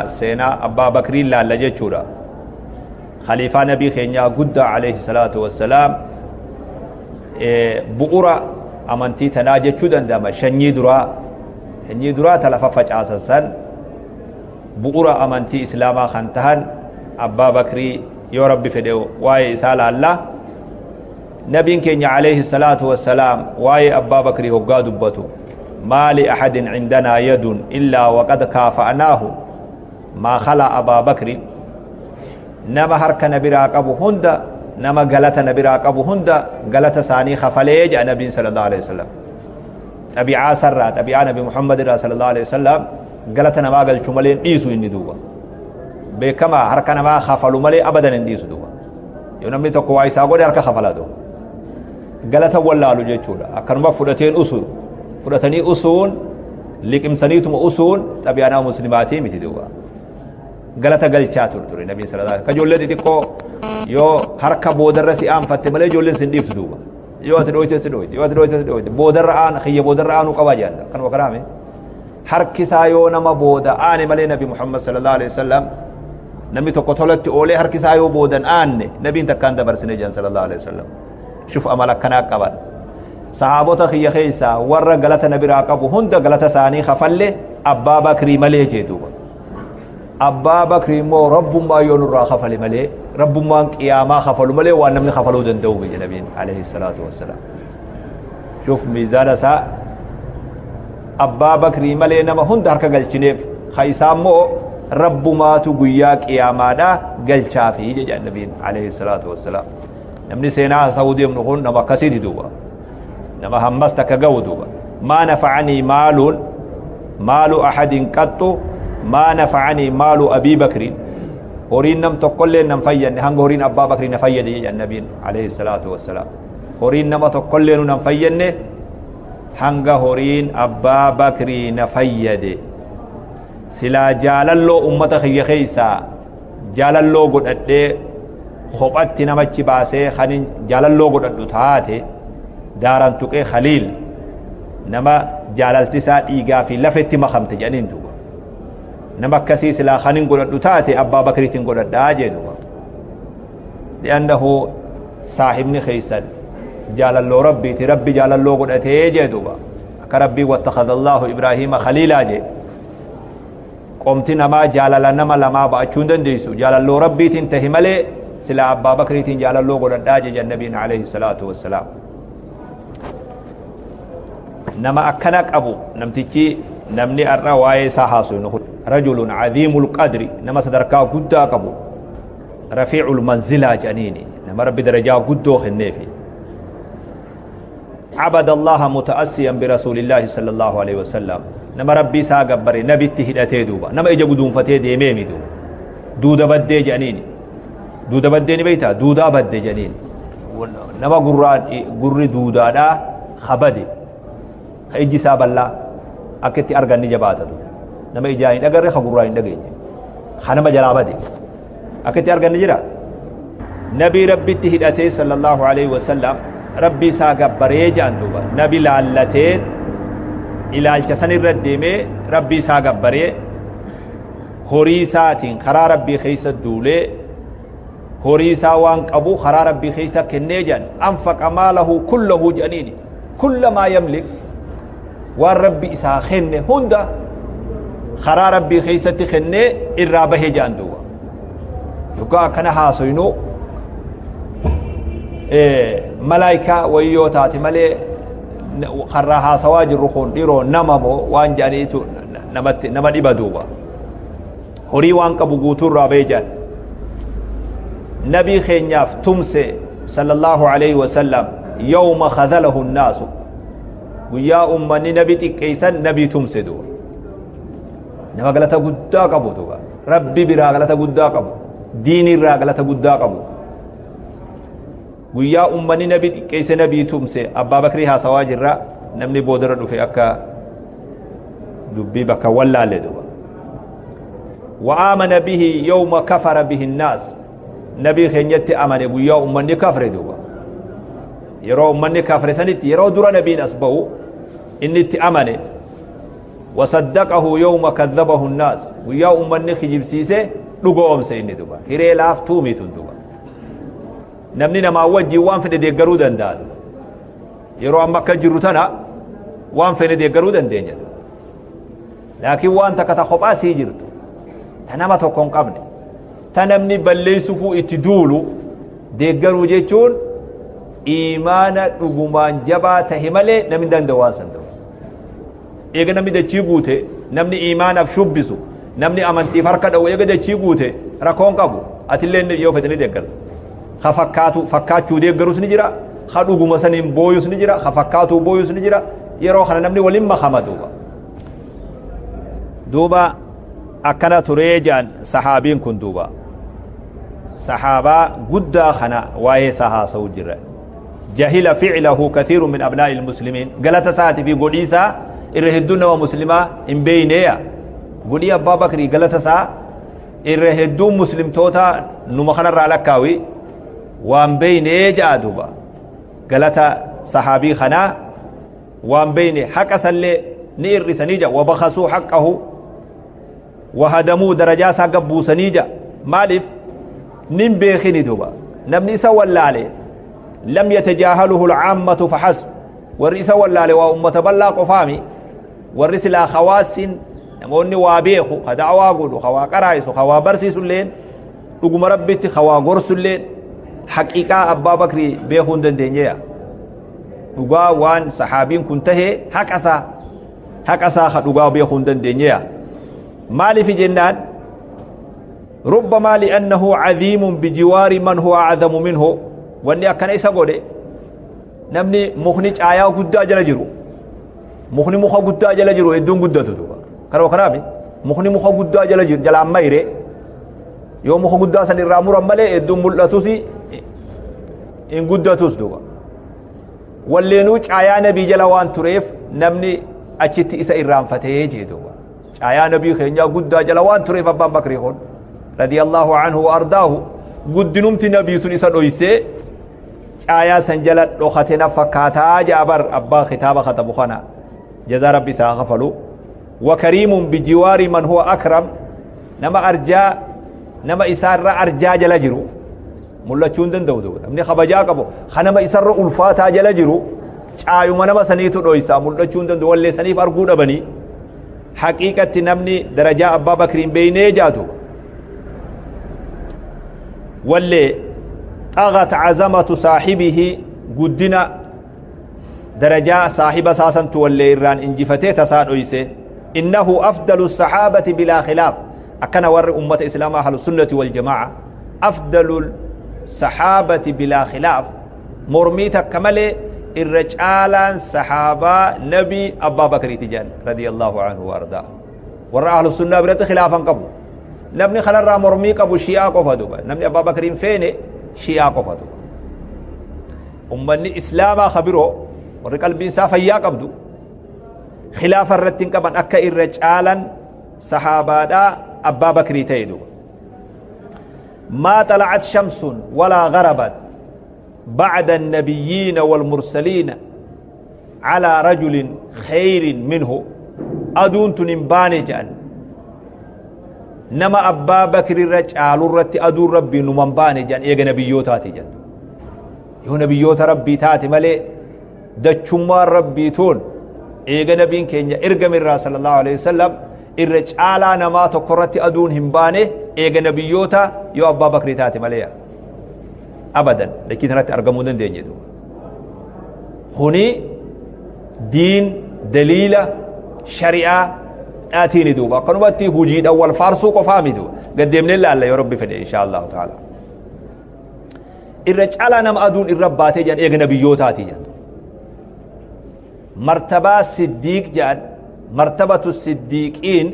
Seenaa Abbaa Bakrii laalla jechuudha. Khaliifaa Nabii keenyaa guddaa alayhi salaatu wassalaam, bu'ura amantii tanaa jechuu danda'ama. Shanyii duraa ta lafa facaasan san, bu'ura amantii Islaamaa kan tahan Abbaa Bakrii, yoo Rabbi fedhe waa'ee isaa laalla. Nabiin keenya alayhi salaatu wassalaam waa'ee Abbaa Bakrii hoggaa dubbatu, "ما لأحد عندنا يد إلا وقد كافأناه ما خلا أبا بكر." Nama harka na biraa qabu hunda, nama galata na biraa qabu hunda, galata isaanii kafalee jedha Nabiin sallallahu alaihi wasallam. Xabi'aa sarraa, xabi'aa Nabi Muhammad irraa sallallahu alaihi wasallam, galata namaa galchu malee hin dhiisu inni duuba. Beekamaa, harka namaa kafalu malee abadan hin dhiisu duuba. Yoo namni tokko waa isaa godhe, harka kafala duuba. Galata wallaalu jechuudha. Akkanuma fudhateen usu, fudhatanii usuun, liqimsaniituma usuun xabi'aa nama Muslimaatii miti duuba. Galata galchaa ture Nabiin sallallahu alaihi. Ka ijoollee xixiqqoo yoo harka boodarra si aanfatte malee ijoolleen sin dhiiftu duuba. Yoo ati dhooyte si dhooyte, yoo ati dhooyte si dhooyte, boodarra aan xiyya, boodarra aanuu qabaa jedhan. Kanuma karaame harki isaa yoo nama booda aane malee, Nabi Muhammad sallallahu alaihi wasallam, namni tokko tolatti oolee harki isaa yoo boodan aanne, Nabiin takkaan dabarsine jedhan sallallahu alaihi wasallam. Shuf, amala akkanaa qaban. "Sahaabota kiyya keessaa warra galata na biraa qabu hunda galata isaanii kafalle, Abbaa Bakrii malee," jee duuba. Abbaa Bakrii immoo Rabbummaa yoo nurraa kafale malee, Rabbummaan qiyaamaa kafalu malee, waan namni kafaluu danda'u biyya Nabiin alayhi salaatu wassalaam. Shuf miizaana isaa. Abbaa Bakrii malee nama hunda harka galchineef, ka isaa immoo Rabbumaatu guyyaa qiyaamaadha galchaafi jedha Nabiin alayhi salaatu wassalaam. Namni seenaa haasa'uu deemnu kun nama akkasiiti duuba. Nama hammas takka ga'u duuba. "ما نفعني مال مال أحد قط ما نفعني مال أبي بكر." Horiin nam tokkollee nan fayyanne hanga horiin Abbaa Bakrii na fayyade jedhan Nabiin alayhi salaatu wassalaam. Horiin nama tokkollee nu nan fayyanne hanga horiin Abbaa Bakrii na fayyade. Silaa jaalalloo ummata kiyya keessaa jaalalloo godhadhee kophatti namachi baasee kanin jaalalloo godhadhu taate, daaran tuqee khaliil, nama jaalalti isaa dhiigaa fi lafetti makamte jedhaniin duuba. Nama akkasii silaa kanin godhadhu taate, Abbaa Bakriitiin godhadhaa jee duuba. Li'annahu saahibni keeysan jaalalloo Rabbiiti, Rabbi jaalalloo godhatee jee duuba. Akka Rabbii "واتخذ الله إبراهيم خليلا" jee. Qomti namaa jaalala nama lamaa ba'achuu hin dandeessu. Jaalalloo Rabbiitiin tahi malee, silaa Abbaa Bakriitiin jaalalloo godhadhaa jee Nabiin alayhi salaatu wassalaam. Nama akkana qabu namtichi, namni har'a waa'ee isaa haasofnu kun رجل عظيم القدر, nama sadarkaa guddaa qabu, رفيع المنزلة jedhaniini, nama Rabbi darajaa guddoo kenneefi. عبد الله متأسيا برسول الله صلى الله عليه وسلم. Nama Rabbi isaa gabbare nabitti hidhatee duuba. Nama ija guduunfatee deemee mi duuba. Duuda baddee jedhaniini. Duuda baddee ni beektaa? Duudaa badde jedhaniini. Nama gurraan gurri duudaadhaa kabade, ka ijji isaa bal'aa akka itti argan ni jabaata. Nama ijaa hin agarre, ka gurraa hin dhageenye, ka nama jalaa bade akka itti argan ni jira. Nabii Rabbitti hidhatee sallallahu alaihi wasallam Rabbi isaa gabbaree jedhan duuba. Nabi laallatee, ilaalcha san irra deemee, Rabbi isaa gabbaree, horii isaatiin karaa Rabbii keessa duulee, horii isaa waan qabu karaa Rabbii keessa kennee jedhan. "أنفق ماله كله" jedhaniini. كل ما يملك, waan Rabbi isaa kenne hunda karaa Rabbii keessatti kennee irraa bahee jedhan duuba. Yoggaa akkana haasoynu, malaayikaa wayyoo taate malee, karraa haasawaa jirru kun dhiroo nama moo waan jedhaniitu namatti nama dhiba duuba. Horii waan qabu guutuu irraa bahee jedhan. Nabii keenyaaf tumse sallallahu alaihi wasallam يوم خذله الناس. Guyyaa ummanni nabi xiqqeeysan nabii tumse duuba. Nama galata guddaa qabu duuba. Rabbi biraa galata guddaa qabu, diini irraa galata guddaa qabu. Guyyaa ummanni nabi xiqqeeyse nabii tumse. Abbaa Bakrii haasawaa jirra. Namni boodarra dhufe akka dubbii bakka wallaalle duuba. وآمن به يوم كفر به الناس. Nabii keenyatti amane guyyaa ummanni kafre duuba. Yeroo ummanni kafre sanitti, yeroo dura nabiin as ba'u inni itti amane. Wasaddaqahu yawma kadhabahu nnaas, guyyaa ummanni kijibsiise dhugoomse inni duba. Hiree laaftuu mitun duba. Namni namaa wajjin waan fedhe deeggaruu danda'a. Yeroo amma akka jirru tana waan fedhe deeggaruu dandeenya. Laakiin waan takka ta kophaa sii jirtu, ta nama tokko hin qabne, ta namni balleessufuu itti duulu deeggaruu jechuun iimaana dhugumaan jabaa tahe malee namni danda'u waan san ta'u. Eega namni dachii guute, namni iimaanaaf shubbisu, namni amantiif harka dha'u eega dachii guute rakkoon qabu. Atillee yoo fedhe ni deeggarta. Ka fakkaatu fakkaachuu deeggarus ni jira, ka dhuguma saniin booyus ni jira, ka fakkaatuu booyus ni jira. Yeroo kana namni waliin makama duuba. Duuba akkana turee jedhan sahaabiin kun duuba. Sahaabaa guddaa kana waa'ee isaa haasa'u jirra. Jahila fi'lahu kathiiru min abnaa'i muslimiin. Galata isaatii fi godhii isaa irra hedduun nama muslimaa hin beeyneeya. Godhii Abbaa Bakrii, galata isaa irra hedduun muslimtoota numa kanarraa lakkaawi waan beeynee ja'a duuba. Galata sahaabii kanaa waan beeyne, haqa sallee ni irrisanii ja'a. Wabakasuu haqqahu wahadamuu, darajaa isaa gabbuusanii ja'a. Maaliif nin beekini duuba? Namni isa wallaale lam yatajaahaluhu alcaammatu fahasb, warri isa wallaale waa ummata bal'aa qofaami. Warri silaa hawaasin namoonni waa beeku, ka da'awaa godhu, ka waa qaraa'isu, ka waa barsiisulleen, dhuguma Rabbitti ka waa gorsulleen haqiiqaa Abbaa Bakrii beekuu hin dandeenyeya. Dhugaa waan sahaabiin kun tahe, haqa isaa ka dhugaa beekuu hin dandeenyeya. Maaliif jennaan, ربما لأنه عظيم بجوار من هو أعظم منه. Wanni akkana isa godhe, namni mukni caayaa guddaa jala jiru, mukni muka guddaa jala jiru hedduun guddatu duuba. Kanuma kanaami mukni muka guddaa jala jiru jalaan mayre yoo muka guddaa san irraa muran malee hedduun mul'atus hin guddatus duuba. Walleenuu caayaa nabii jala waan tureef namni achitti isa irraanfatee jee duuba. Caayaa nabii keenyaa guddaa jala waan tureef Abbaan Bakrii kun رضي الله عنه وأرضاه, guddinumti nabii sun isa dhoysee caayaa san jala dhokate na fakkaataa jaabar abbaa kitaaba katabu kana, jazaa Rabbi isaa kafalu. وكريم بجوار من هو أكرم, nama arjaa, nama isaarra arjaa jala jiru mul'achuu hin danda'u duuba. Namni kabajaa qabu kanama isarra ulfaataa jala jiru caayuma nama saniitu dhoysaa mul'achuu hin danda'u. Wallee saniif arguu dhabanii haqiiqatti namni darajaa Abbaa Bakriin beeynee jaatu. Wallee طغت عظمة صاحبه, guddina darajaa saahiba saasantu wallee irraan injifatee tasaa dhoyse. إنه أفضل الصحابة بلا خلاف. Akkana warri ummata islaamaa أهل السنة والجماعة, أفضل الصحابة بلا خلاف, mormii takka malee irra caalaan sahaabaa nabi Abbaa Bakriiti jedhan رضي الله عنه وأرضاه. Warra ahlu sunnaa biratti khilaafan qabu. Namni kanarraa mormii qabu Shi'aa qofa duba. Namni Abbaa Bakriin feene Shi'aa qofa duba. Ummanni islaamaa kabiroo warri qalbiin isaa fayyaa qabdu khilaafa irratti hin qaban akka irra caalan sahaabaadhaa Abbaa Bakrii ta'e duba. ما طلعت شمس ولا غربت بعد النبيين والمرسلين على رجل خير منه. Aduun tun hin baane jedhan, nama Abbaa Bakri irra caalu irratti aduun Rabbii numan baane jedhan. Eega nabiyyootaati jedhan, yoo nabiyyoota Rabbii taate malee dachummaan Rabbii tun eega nabiin keenya ergame irraa صلى الله عليه وسلم irra caalaa namaa tokko irratti aduun hin baane, eega nabiyyoota yoo Abbaa Bakrii taate malee abadan dachii tanatti argamuu dandeenye duuba. Kuni diin daliila shari'aa dhaatiini duuba. Akkanumatti hujiidhaan wal faarsuu qofaa miti. Gaddeemnee laalla yoo Rabbi fedhe إن شاء الله تعالى. Irra caalaa nama aduun irra baatee jedhan eega nabiyyootaati jedhan. Martabaa siddiiq jedhan, مرتبة الصديقين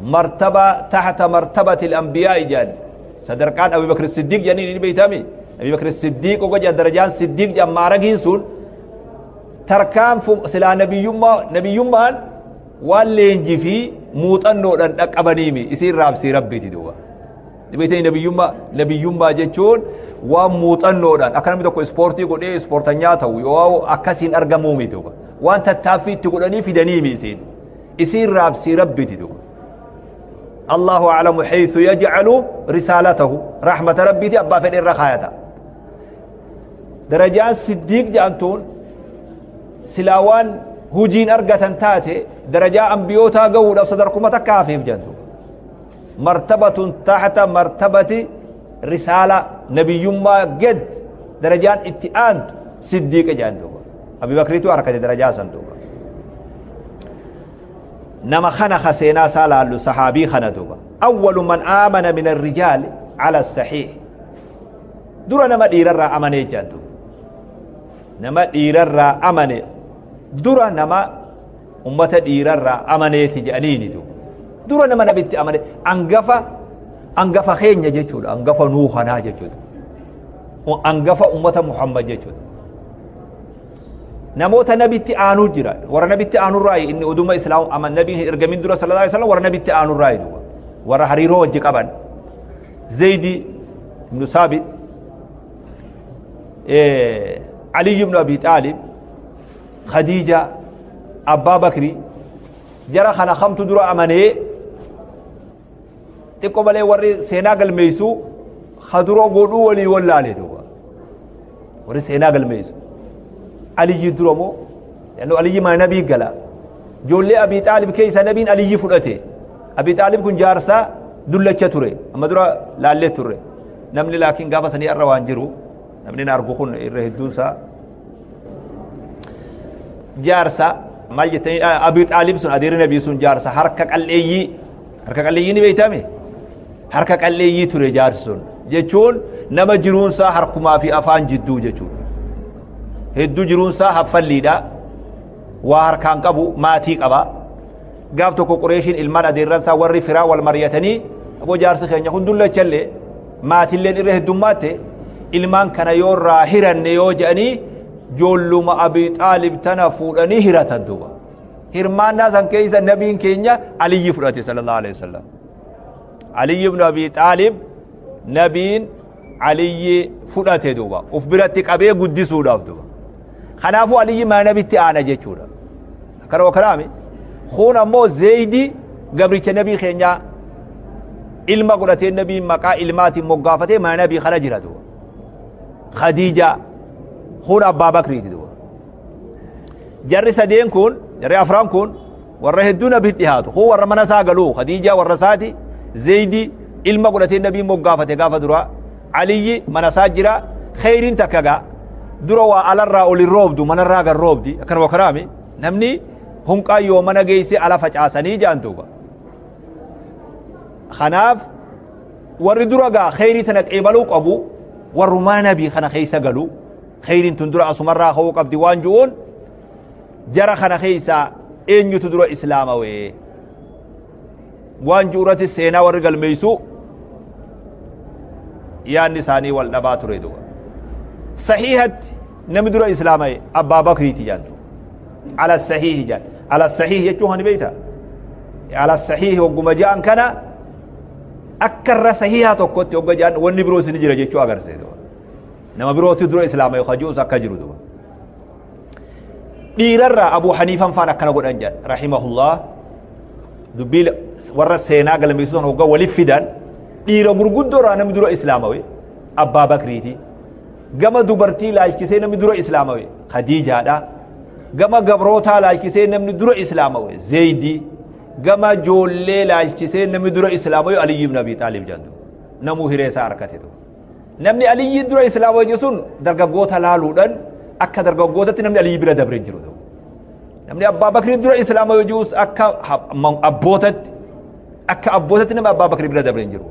مرتبة تحت مرتبة الأنبياء jedhan. Sadarkaan Abu Bakr Siddiq jedhanii ni beeytami. Abu Bakr Siddiq oga jedhan, darajaan Siddiq jedhan maaragiin sun tarkaan silaa nabiyyummaan waan leenjii fi muuxannoodhaan dhaqqabaniimi, isiin raabsii Rabbiiti duuba. Beeytanii, nabiyyummaa jechuun waan muuxannoodhaan akka namni tokko ispoortii godhee ispoortanyaa ta'u yoo akkasiin argamuumi duuba. Waan tattaaffii itti godhanii fidaniimi isiin. Isiin raabsii Rabbiiti duuba. Allahu aclamu haythu yajcalu risaalatahu, rahmata Rabbiiti abbaa fedhe irra kaayata. Darajaan Siddiiq jedhamtuun silaa waan hujiin argatan taate darajaa ambiyootaa gahuudhaaf sadarkuma takka hafeef jedhamtu. Martabatun taxta martabati risaala, nabiyyummaa gad darajaan itti aantu Siddiiqa jedhan duuba. Abi Bakriitu harkate darajaa san duuba. Nama kana ka seenaa isaa laallu sahaabii kana duuba. Awwalu man aamana min arrijaal ala saxiix. Dura nama dhiirarraa amanee jedhan duuba. Nama dhiirarraa amane, dura nama ummata dhiirarraa amaneeti jedhaniini duuba. Dura nama nabitti amane, angafa keenya jechuudha, angafa nuu kanaa jechuudha, angafa ummata Muhammad jechuudha. Namoota nabitti aanuu jira, warra nabitti aanurraa inni oduma Islaam aman nabiin hin ergamin dura sallallahu alaihi wasallam, warra nabitti aanurraa duuba, warra hariiroo wajji qaban: Zaydi ibnu Saabit, Ali ibnu Abi Xaalib, Khadiija, Abbaa Bakri. Jara kana kamtu dura amanee? Xiqqoo malee warri seenaa galmeessu hadura godhuu walii wallaale duuba. Warri seenaa galmeessu Aliyyi dura moo? Yanno Aliyyi mana nabii gala. Ijoollee Abii Xaalib keessa nabiin Aliyyi fudhate. Abii Xaalib kun jaarsa dullacha ture, amma dura laallee turre. Namni laakiin gaafa sanii irra waan jiru namni na argu kun irra hedduunsaa jaarsa maal jettanii, Abii Xaalib sun, adeerri nabii sun, jaarsa harka qalleeyyii. Harka qalleeyyii ni beeytame, harka qalleeyyii ture jaarsi sun, jechuun nama jiruunsaa harkumaa fi afaan jidduu jechuudha. Hedduu jiruunsaa haffalliidha, waa harkaan qabu, maatii qaba. Gaaf tokko Qureeshiin ilmaan adeerransaa warri firaa wal mari'atanii, aboo jaarsi keenya kun dullachallee, maatilleen irra heddummaatte, ilmaan kana yoo irraa hiranne yoo jedhanii, joolluma Abii Xaalib tana fuudhanii hiratan duuba. Hirmaannaa san keessa nabiin keenya Aliyyi fudhate sallallahu alaihi wasallam. Aliyyi ibn Abi Xaalib, nabiin Aliyyi fudhate duuba, uf biratti qabee guddisuudhaaf duuba. Kanaafuu Aliyyi mana nabitti aana jechuudha. Akkana wakalaami. Kun ammoo Zeeydi gabricha nabii keenyaa ilma godhatee, nabiin maqaa ilmaatiin moggaafatee mana nabii kana jira duuba. Khadiija kun Abbaa Bakriiti duuba. Jarri sadeen kun, jarri afran kun warra hedduu nabii dhihaatu. Kun warra mana isaa galuu, Khadiija warra isaati, Zeeydi ilma godhatee nabiin moggaafate gaafa duraa, Aliyyi mana isaa jira. Kheyriin takka gaa dura waa alarraa ol hin roobdu, manarraa gad roobdi. Akkana wakaraami namni hunqaa yoo mana geesse ala facaasanii jedhan duuba. Kanaaf warri dura gaa kheyrii tana qeebaluu qabu warrumaa nabii kana keessa galu. Kheyriin tun dura asumarraa ka'uu qabdi waan ju'uun, jara kana keessaa eenyutu dura islaamawee waan ju'urratti seenaa warri galmeessu yaadni isaanii wal dhabaa ture duuba. Sahiihatti namni dura islaamaye Abbaa Bakriiti jaantu. Ala sahiihi jaan. Ala sahiihi jechuun hani beeyta, ala sahiihi hogguma ja'an kana akka irra sahiihaa tokkotti hogga ja'an wanni biroo isin jira jechuu agarsiisa duuba. Nama birootti dura islaamaye kajuus akka jiru duuba. Dhiirarraa Abuu Haniifan faan akkana godhan jedhan rahimahullah. Dubbii warra seenaa galmeessuu san hogga walif fidan, dhiira gurguddoo irraa namni dura islaamawe Abbaa Bakriiti. Gama dubartii laalchisee namni dura islaamawe Khadiijaadha. Gama gabrootaa laalchisee namni dura islaamawe Zeeydi. Gama joollee laalchisee namni dura islaamawe Aliyyi ibn Abi Xaalib jedhan. Namuu hiree isaa harkate duuba. Namni Aliyyi dura islaamawe sun dargaggoota laaluudhaan akka dargaggootatti namni Aliyyi bira dabre jiru. Namni Abbaa Bakrii dura islaamawe jirus akka abbootatti namni Abbaa Bakrii bira dabre jiru.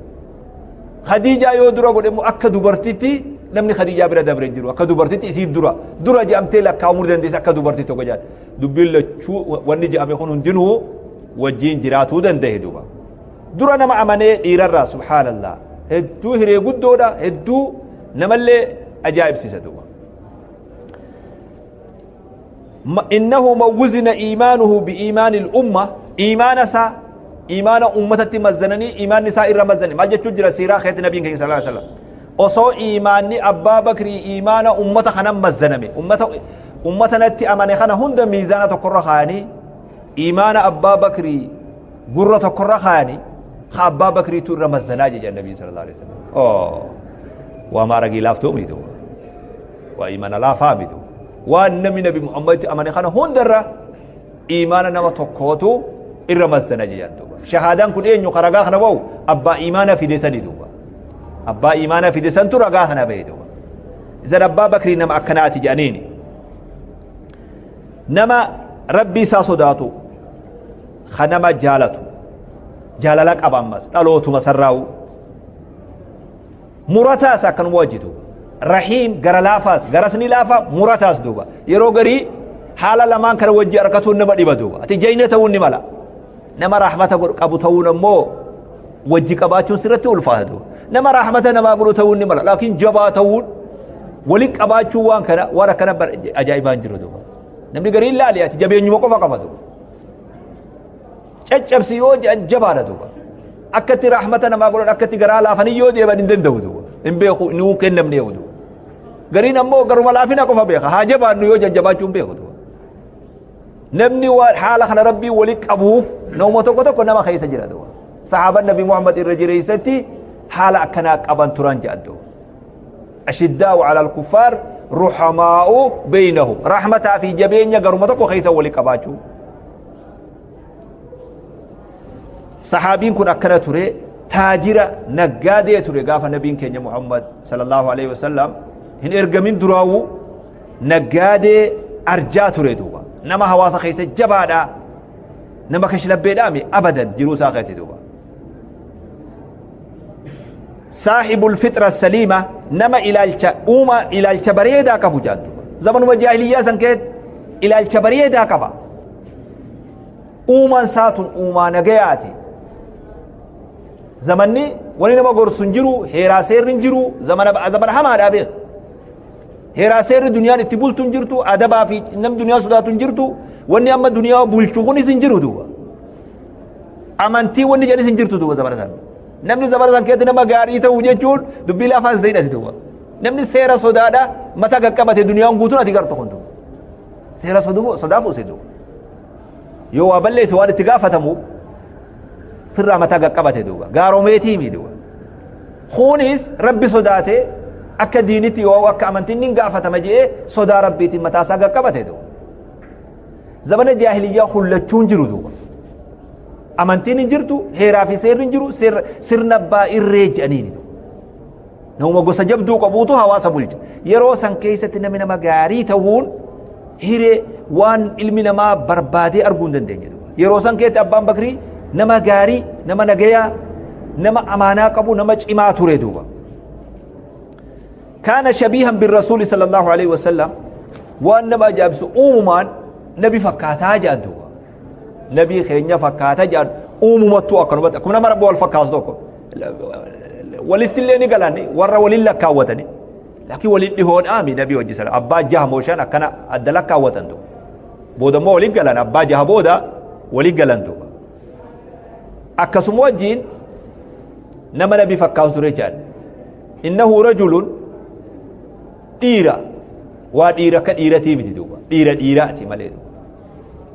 Khadiijaa yoo dura godhe immoo akka dubartitti namni Khadiijaa bira dabre jiru. Akka dubartitti isii dura dura je'amtee lakkaa'amuu dandeessa akka dubartii tokko jedhan. Dubbiin lachuu wanni je'ame kun hundinuu wajjiin jiraatuu danda'e duuba. Dura nama amanee dhiirarraa, subhaanallah, hedduu hiree guddoodha, hedduu namallee ajaa'ibsiisa duuba. إنه من وزن إيمانه بإيمان الأمة، إيمان سا إيمان أمتي مزنني، إيمان نساء إرى مزنني ما جت جرى سيرا خيت نبي صلى الله عليه وسلم. Osoo iimaanni Abbaa Bakrii iimaana ummata kana mazzaname, ummata natti amane kana hunda miizaana tokkorra kaayanii. Iimaana Abbaa Bakrii gurra tokkorra kaayanii ka Abbaa Bakriitu irra mazzanaa jedhan Nabii sallallahu alaihi wasallam. Oh, waa maaragii laaftuu mitu, waa iimaana laafaa mitu. Waan namni Nabi Muhammaditti amane kana hundarra iimaana nama tokkootu irra mazzana jedhan duuba. Shahaadaan kun eenyu ka ragaa kana bahu? Abbaa iimaana fide sani duuba. Abbaa iimaana fide santu ragaa kana bahe duuba. Isan Abbaa Bakrii nama akkanaati jedhaniini. Nama Rabbii isaa sodaatu, ka nama jaalatu, jaalala qaba ammas dhalootuma sarraa'u. Murataas akkanuma wajji duuba. Rahiim gara laafaas, garas ni laafa, murataas duuba. Yeroo garii haala lamaan kana wajji argatuun nama dhiba duuba. Ati jayna ta'uun ni mala. Nama rahmata qabu ta'uun ammoo wajji qabaachuun sirratti ulfaata duuba. Nama rahmata namaa godhu ta'uun ni mala. Laakiin jabaa ta'uun waliin qabaachuu waan kana waan akkana ajaa'ibaan jiru duuba. Namni gariin laali ati jabeenyuma qofa qaba duuba. Caccabsi yoo jedhan jabaadha duuba. Akkatti rahmata namaa godhan, akkatti garaa laafanii yoo deeman hin danda'u duuba. Hin beeku, nuu kennamne duuba. Gariin ammoo garuma laafina qofa beeka. Haa jabaannu yoo jajjabaachuu hin beeku duuba. Namni waan haala kana Rabbii wali qabuuf nama tokko tokko nama keessa jira duuba. Sahaabaan Nabi Muhammad irra jireessatti haala akkanaa qaban turan jedhan duuba. Ashiddaa'u ala al-kuffaar ruhamaa'u beynahum. Rahmataa fi jabeenya garuma tokko keessa wali qabaachuu. Sahaabiin kun akkana ture, taajira naggaadee ture gaafa nabiin keenya Muhammad sallallahu alaihi wasallam hin ergamin duraawuu naggaadee arjaa ture duuba. Nama hawaasa keessa jabaadha, nama kashlabbeedhaami abadan jiruu isaa keessatti duuba. Saahibul fitra saliima, nama ilaalcha uumaa ilaalcha bareedaa qabu jaan duuba. Zamanuma jaahiliyyaa san keessatti ilaalcha bareedaa qaba. Uumaan isaa tun uumaa nagayaati. Zamanni wani nama gorsu hin jiru, heeraa seerri hin jiru, zamana hamaadhaa beeka. Heeraa seerri duniyaan itti bultu hin jirtu, adabaa fi nam duniyaa sodaatu hin jirtu, wanni amma duniyaa bulchu kunis hin jiru duuba. Amantii wanni jedhanis hin jirtu duuba zamana sana. Namni zamana san keessatti nama gaarii ta'u jechuun dubbii lafaan hin sayidhati duuba. Namni seera sodaadha mataa qaqqabate duniyaan guutuun ati gartu kun duuba. Seera sodaa fuuse duuba. Yoo waa balleesse waan itti gaafatamu firraa mataa qaqqabate duuba. Gaaromeetii mi duuba. Kunis Rabbi sodaate akka diinitti yoo akka amantiin ni gaafatama jedhee sodaa Rabbiitiin mataa isaa qaqqabate duuba. Zamana jaahiliyyaa hullachuun jiru duuba. Amantiin hin jirtu, heeraa fi seerri hin jiru, sirna abbaa irree jedhaniini duuba. Nama gosa jabduu qabuutu hawaasa bulcha. Yeroo san keessatti namni nama gaarii ta'uun hiree waan ilmi namaa barbaadee arguu hin dandeenye. Yeroo san keessatti Abbaan Bakrii nama gaarii, nama nagayaa, nama amaanaa qabu, nama cimaa ture duuba. Kaana shabiihan birrasuuli sallallahu alaihi wasallam, waan nama ajaa'ibsu uumumaan nabi fakkaataa jedhan duuba. Nabii keenya fakkaataa jedhan uumumattuu akkanumatti akkuma nama Rabbi wal fakkaatu tokko. Walitti illee ni galan, warra waliin lakkaawwatani. Laakiin waliin dhihoodhaami nabii hojii sana abbaa jaha mooshan akkana adda lakkaawwatan duuba. Booda immoo waliin galan, abbaa jaha booda waliin galan duuba. Akkasuma wajjiin nama nabii fakkaatu ture jedhan. Innahu rajulun dhiira, waa dhiira akka dhiiratii miti duuba, dhiira dhiiraati malee duuba.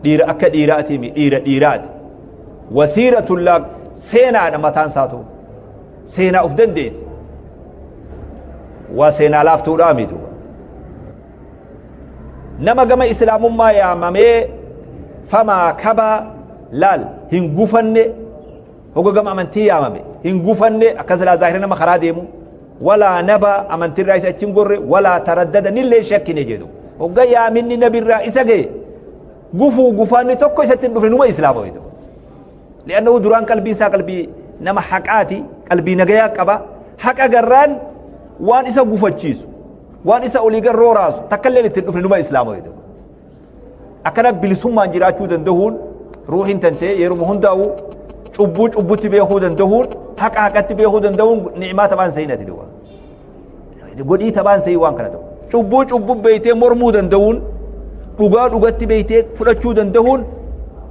Dhiira akka dhiiraatii miti, dhiira dhiiraati. Wasiiratullaa seenaadha mataan isaatu. Seenaa of dandeesse. Waa seenaa laaftuudhaa miti duuba. Nama gama islaamummaa yaamamee famaa kabaa laal hin gufanne, hoga gama amantii yaamame hin gufanne, akka silaa zaahira nama karaa deemu, walaa naba amantiirraa isa achi hin gorre, walaa taraddada nillee shakkine jedhu. Hogga yaaminni nabirraa isa ga'e gufuu gufaanni tokko isatti hin dhufne, numa islaama jedhu. Li'annahu duraan qalbii isaa qalbii nama haqaati, qalbii nagayaa qaba. Haqa garraan waan isa gufachiisu, waan isa olii gar rooraasu takka illee itti hin dhufne, numa islaama jedhu. Akkana bilisummaan jiraachuu danda'uun ruuhiin tantee yeruma hundaa'u cubbuu cubbutti beekuu danda'uun, haqa haqatti beekuu danda'uun ni'imaa taphaan seenati duuba. Godhii taphaan seeyi waan kana ta'u. Cubbuu cubbuu beeytee mormuu danda'uun, dhugaa dhugatti beeytee fudhachuu danda'uun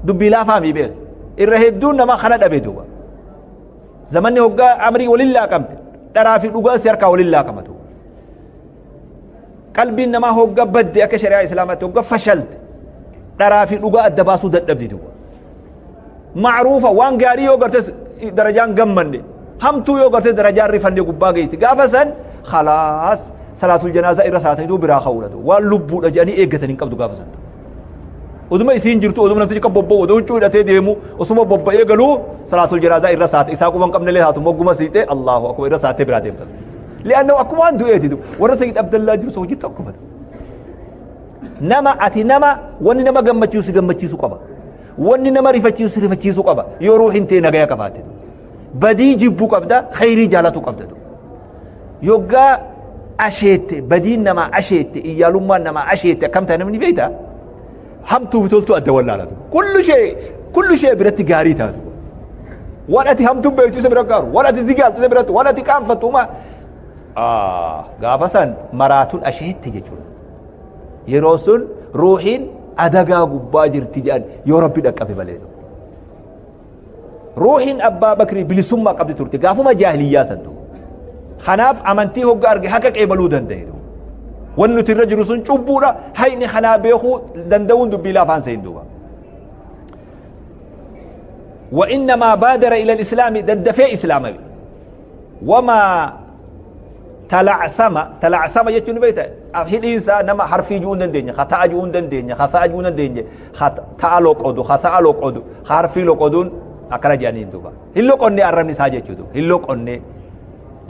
dubbii laafaa mi beeku. Irra hedduun nama kana dhabe duuba. Zamanni hoggaa amrii waliin laaqamte, dharaa fi dhugaa si harkaa waliin laaqamatu. Qalbiin namaa hoggaa badde, akka shari'aa islaamaatti hoggaa fashalte, dharaa fi dhugaa adda baasuu dadhabdi duuba. Macruufa waan gaarii yoo gartes darajaan gammanne, hamtuu yoo gartes darajaan rifanne gubbaa geessi. Gaafa san khalaas salaatul janaazaa irra salaataniitu biraa ka'uudha. Waan lubbuudha jedhanii eeggatan hin qabdu gaafa san. Oduma isiin jirtu, oduma namtichi kan bobba'u, odoo huccuu hidhatee deemu, osuma bobba'ee galuu salaatul janaazaa irra saate, isaa quba hin qabne illee haatu mogguma siixee Allahu akbar irra saattee biraa deemta. Li'annahu akkuma waan du'eeti warra Sayyid Abdallaa jiru isa hojii tokko mata. Nama ati nama wanni nama gammachiisu si gammachiisu qaba. Wanni nama rifachiisu si rifachiisu qaba. Yoo ruuhin tee nagaya qabaatte. Badii jibbuu qabda, khayrii jaalatu qabda. Yoggaa asheette, badiin namaa asheette, iyyaalummaan namaa asheette akkam ta'a namni beektaa? Hamtuu fi toltuu adda wallaalatu. Kullu shee kullu shee biratti gaarii taatu. Waan ati hamtuun beektu isa bira gaaru, waan ati zigaaltu isa biratti, waan ati qaanfattu uma gaafa san maraatuun asheette jechuudha. Yeroo sun ruuhiin adagaa gubbaa jirti jedhan yoo rabbi dhaqqabe malee. Ruuhiin Abbaa Bakrii bilisummaa qabdi turte gaafuma jaahiliyyaa san ta'u. Kanaaf amantii hogga arge haqa qeebaluu danda'e. Wanni nuti irra jiru sun cubbuudha. Hayni kanaa beekuu danda'uun dubbii laafaan seen duuba. وإنما بادر إلى الإسلام ددفي إسلامي وما talacthama talacthama jechuun ni beekta hidhiin isaa nama harfii ju'uu hin dandeenye ka ta'a ju'uu hin dandeenye ka ta'a ju'uu hin dandeenye ka ta'a loqodu ka ta'a loqodu ka harfii loqoduun akkana jedhaniin duuba hin loqonne arrabni isaa jechuu duuba hin loqonne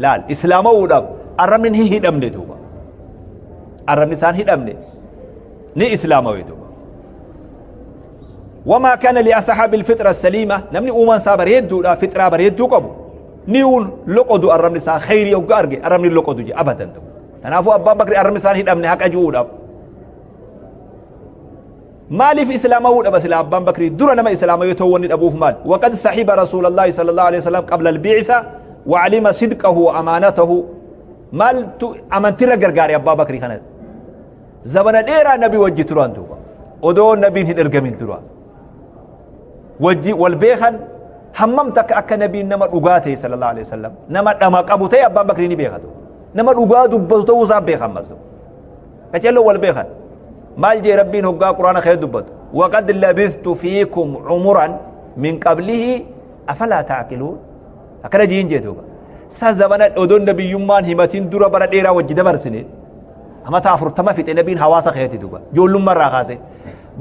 laal islaama'uudhaaf arrabni hin hidhamne duuba arrabni isaan hidhamne ni islaamawe duuba wamaa kana li asxaabi alfitra saliima namni uumaan isaa bareedduudha fixraa bareedduu qabu ni'uun loqodu arrabni isaa kheyrii hogga arge arrabni loqodu je abadan ta'u kanaafuu abbaan bakri arrabni isaan hidhamne haqa ju'uudhaaf maaliif islaamawuu dhaba sila abbaan bakrii dura nama islaama yoo ta'u wanni dhabuuf maal waqad sahiba rasuulallaahi sallallahu alaihi wasallam qabla albi'itha wa alima sidqahu wa amaanatahu maaltu amantirra gargaare abbaa bakrii kana zabana dheeraa nabi wajji turan duuba odoo nabiin hin ergamin dura wajji wal beekan hammam takka akka nabiin nama dhugaa ta'e sallallahu alaihi wasallam nama dhama qabu ta'e abbaan bakrii ni beekatu nama dhugaa dubbatu ta'uu isaa beekan masu qaceelloo wal beekan maal jee rabbiin hoggaa quraana kee dubbatu waqad labistu fiikum umuran min qablihi afalaa ta'qiluun akkana jiin jee duuba sa zabana odoon nabiyyummaan himatiin dura bara dheeraa wajji dabarsine amata 40 fixe nabiin hawaasa keeti duuba ijoollummaa irraa kaase